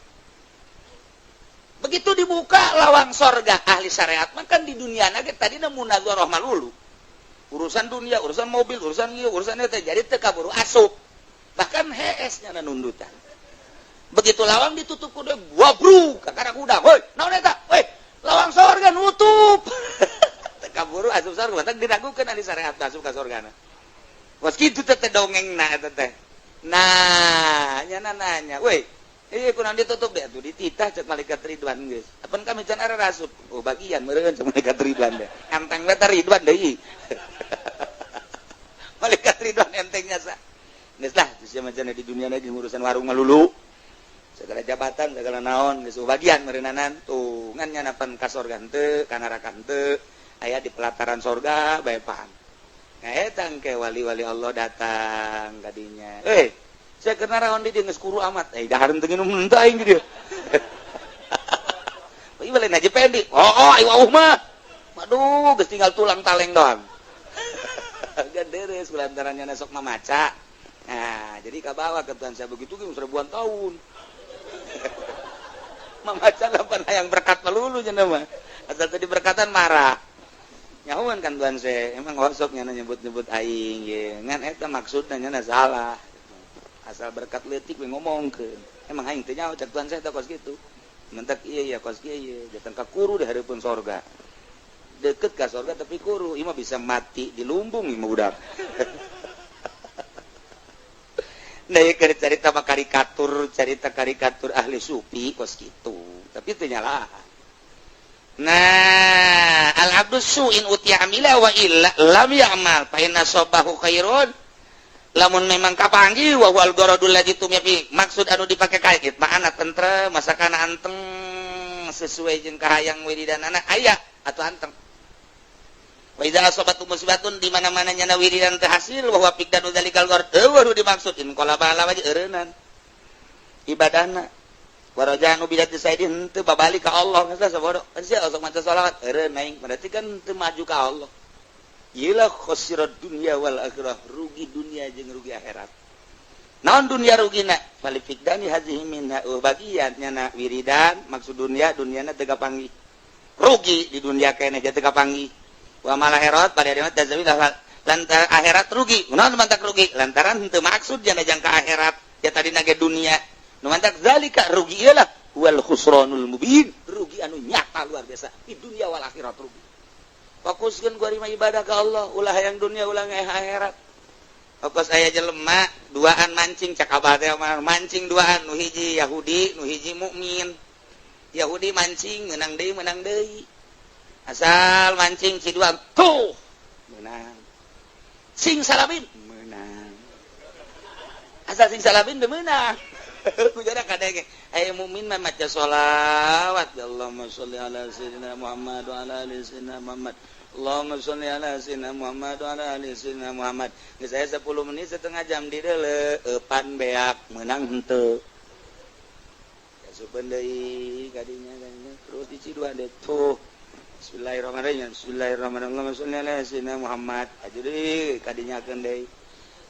begitu dibuka lawang sorga ahli syariat mah kan di dunia ge tadina munadzarah malulu urusan dunia urusan mobil urusan ieu urusan eta jadi teu kaburu asup bahkan hees nya nundutan begitu lawang ditutup kuda gua bru kakara kuda woi naon eta woi lawang sorga nutup teu kaburu asup sorga teh diragukeun ahli syariat asup ka sorgana was kitu teh dongengna eta teh nah nya nanya woi ieu kunaon ditutup deh atuh dititah cek malaikat Ridwan geus apan kami can ara asup oh bagian meureun cek malaikat Ridwan deh enteng we teh Ridwan deui malaikat Ridwan entengnya sa geus lah geus macam di dunia ge urusan warung malulu segala jabatan segala naon geus bagian meureunnanan tuh ngan nyanapan ka sorga henteu ka neraka henteu aya di pelataran sorga bae paham nah eta engke wali-wali Allah datang kadinya saya kena raon di dieu geus kuru amat dahar teu nginum henteu aing di dieu ieu lain aja pendi oh aing wauh mah waduh geus tinggal tulang taleng doang ganderes kulantaran nya sok mamaca nah jadi kabawa ke Tuhan saya begitu ge seribuan tahun mamaca lapan hayang berkat melulu cenah mah asal tadi berkatan marah nyahuan kan Tuhan saya emang osok nyana nyebut-nyebut aing ge ngan eta maksudna nyana salah Asal berkat leutik we ngomongkeun. Emang aing teh nyaho cek Tuhan saya teh kos kitu. Mentak iya ya kos kieu ieu, datang ka kuru di hareupeun sorga. Deket ka sorga tapi kuru, ieu mah bisa mati di lumbung ieu mah budak. Nah, ieu keur carita mah karikatur, carita karikatur ahli sufi kos kitu. Tapi teu nyalahan. Nah, al-abdu su'in utiya amila wa illa lam ya'mal fa inna sabahu khairun. Lamun memang kapanggih wa wal garadul ladzi tumya fi, maksud anu dipake kait mah tentrem, masakan anteng sesuai jeung kahayang wiridanana aya atau anteng. Wa idza asabatu musibatun di mana-mana nyana wiridan teu hasil wa huwa fiqdanu dzalikal garad eueuh dimaksud in qala bala wajh eureunnan ibadahna. Warajanu bidati saidin teu babalik ka Allah geus sabodo. Kan sia sok maca selawat eureun aing berarti kan teu maju ka Allah. Yelah khosirat dunya wal akhirah, rugi dunia jeung rugi akhirat. Naon dunia rugina? Fali fiqdani hazihi minha bagian nyana wiridan maksud dunia duniana teu kapanggih. Rugi di dunia keneh teu kapanggih. Wa mal akhirat pada akhirat tazawil lantaran akhirat rugi. Naon mantak rugi? Lantaran henteu maksud jana jangka akhirat ya tadi nage dunia. Nu mantak zalika rugi iyalah wal khusranul mubin, rugi anu nyata luar biasa di dunia wal akhirat rugi. Fokuskeun ku ari mah ibadah ka Allah, ulah hayang dunia ulah akhirat. Fokus aya jelema duaan mancing cak abah teh mancing duaan nu hiji Yahudi, nu hiji mukmin. Yahudi mancing menang deui menang deui. Asal mancing si duaan tuh menang. Sing salabin menang. Asal sing salabin teu meunang. Kujana kadenge aya mukmin mah maca sholawat ya Allahumma sholli ala sayyidina Muhammad wa ala ali sayyidina Muhammad. Allahumma sholli ala sayyidina Muhammad wa ala ali sayyidina Muhammad. Geus aya 10 menit setengah jam di deuleu eupan beak meunang henteu. Asupeun deui kadinya kadinya terus diciduan deui tuh. Bismillahirrahmanirrahim. Bismillahirrahmanirrahim. Allahumma sholli ala sayyidina Muhammad. Aju deui kadinyakeun deui.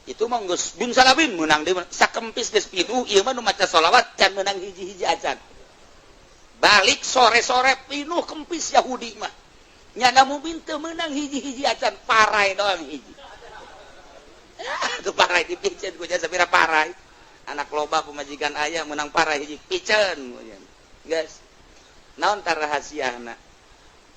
Itu mah geus bin salabin meunang deui sakempis geus pinuh ieu mah nu maca sholawat can meunang hiji-hiji acan. Balik sore-sore pinuh kempis Yahudi mah. Nyana mukmin teu meunang hiji-hiji acan parai doang hiji. Tuh parai dipiceun ku jasa sapira parai. Anak loba pemajikan aya meunang parai hiji piceun. Geus. Naon tar rahasiana?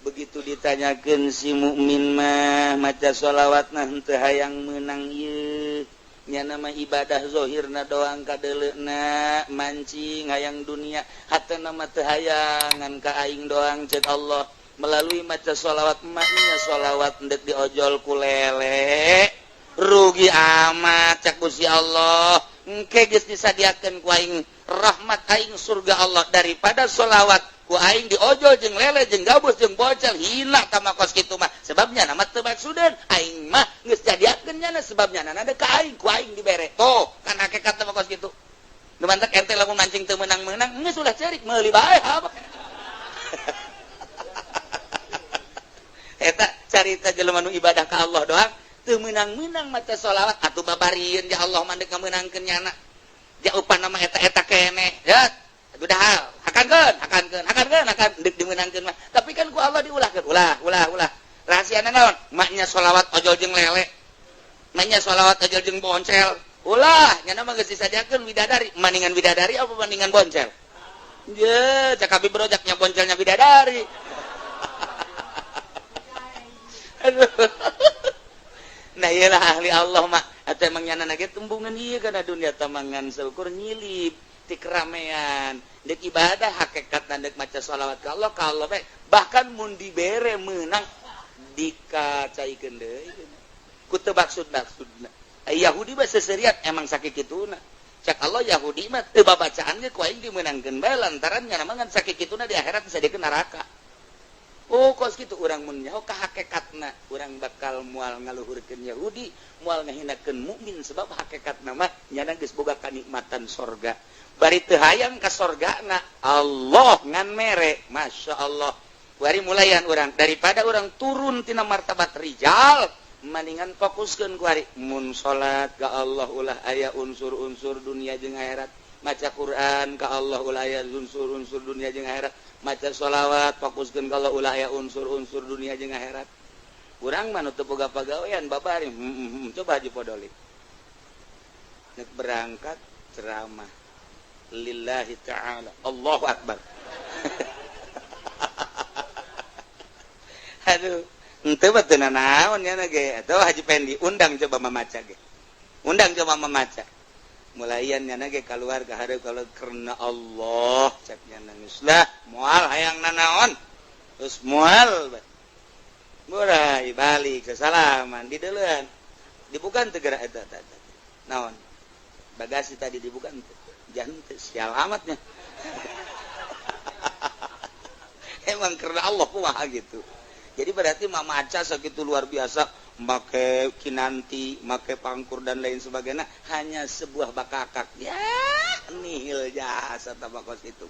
Begitu ditanyakeun si mukmin mah maca sholawatna henteu hayang meunang ieu. Nya nama ibadah zahirna doang kadeuleuna mancing hayang dunia hatena mah teu hayang ngan ka aing doang ceuk Allah. Melalui maca sholawat maknya sholawat ndek diojol ku lele rugi amat cak Gusti Allah. Engke geus disadiakeun ku aing rahmat aing surga Allah daripada sholawat ku aing diojol jeung lele jeung gabus jeung bocel hina tama kos kitu mah sebabnya nama teu maksudeun aing mah geus jadiakeun nyana sebabnya nana ka aing ku aing dibere toh kan hakikat tama kos kitu nu mantak ente lamun mancing teu meunang-meunang geus ulah ceurik meuli bae apa. Eta carita jelema nu ibadah ka Allah doang teu meunang-meunang maca sholawat atuh babarieun ya Allah mah deuk ngameunangkeun nyana jaupan nama eta-eta keneh ya atuh dahal hakankeun hakankeun hakankeun hakan deuk dimeunangkeun mah tapi kan ku Allah diulahkeun ulah ulah ulah rahasiana naon maknya sholawat ojol jeung lele maknya sholawat ojol jeung boncel ulah nyana mah geus disadiakeun widadari maningan widadari apa maningan boncel ye cak abi brojaknya boncelnya widadari. Aduh. Nah iyalah ahli Allah mah atau emang nyana ge tembungan ieu kana dunia tamangan seukur nyilip ti keramaian dek ibadah hakikatna dek maca sholawat ka Allah ka Allah bae bahkan mun dibere meunang dikacaikeun deui ku teu maksud-maksudna. Yahudi mah seseriat emang sakituna cak Allah Yahudi mah teu babacaan ge ku aing dimeunangkeun bae lantaran nyana mah ngan sakituna di akhirat disadiakeun neraka. Oh kos kitu urang mun nyaho ka hakikatna urang bakal moal ngaluhurkeun Yahudi moal ngahinakeun mukmin sebab hakikatna mah nyana geus boga kanikmatan sorga bari teu hayang ka sorgana Allah ngan mere Masya Allah. Bari mulayan urang daripada urang turun tina martabat rijal maningan fokuskeun ku ari mun salat ka Allah ulah aya unsur-unsur dunia jeung akhirat maca Quran ka Allah ulah aya unsur-unsur dunia jeung akhirat maca sholawat fokuskeun ka Allah ulah aya unsur-unsur dunia jeung akhirat. Urang mah nu teu boga pagawean babari coba haji podolik nek berangkat Ceramah lillahi ta'ala, Allahu akbar. Aduh, henteu teu nanaon nya ge. Atau Haji Pendi undang coba mamaca ge. Undang coba mamaca. Mulaian nya ge keluar ka hareup kalau karena Allah cek nya geus lah moal hayang nanaon. Terus moal murai balik kesalaman di deuleun. Dibuka teu geura eta eta. Naon? Bagasi tadi dibuka teu. Jangan sial amatnya. Emang karena Allah kumaha gitu. Jadi berarti mamaca segitu luar biasa, make kinanti, make pangkur dan lain sebagainya, hanya sebuah bakakak. Ya, nihil jasa tabakos itu.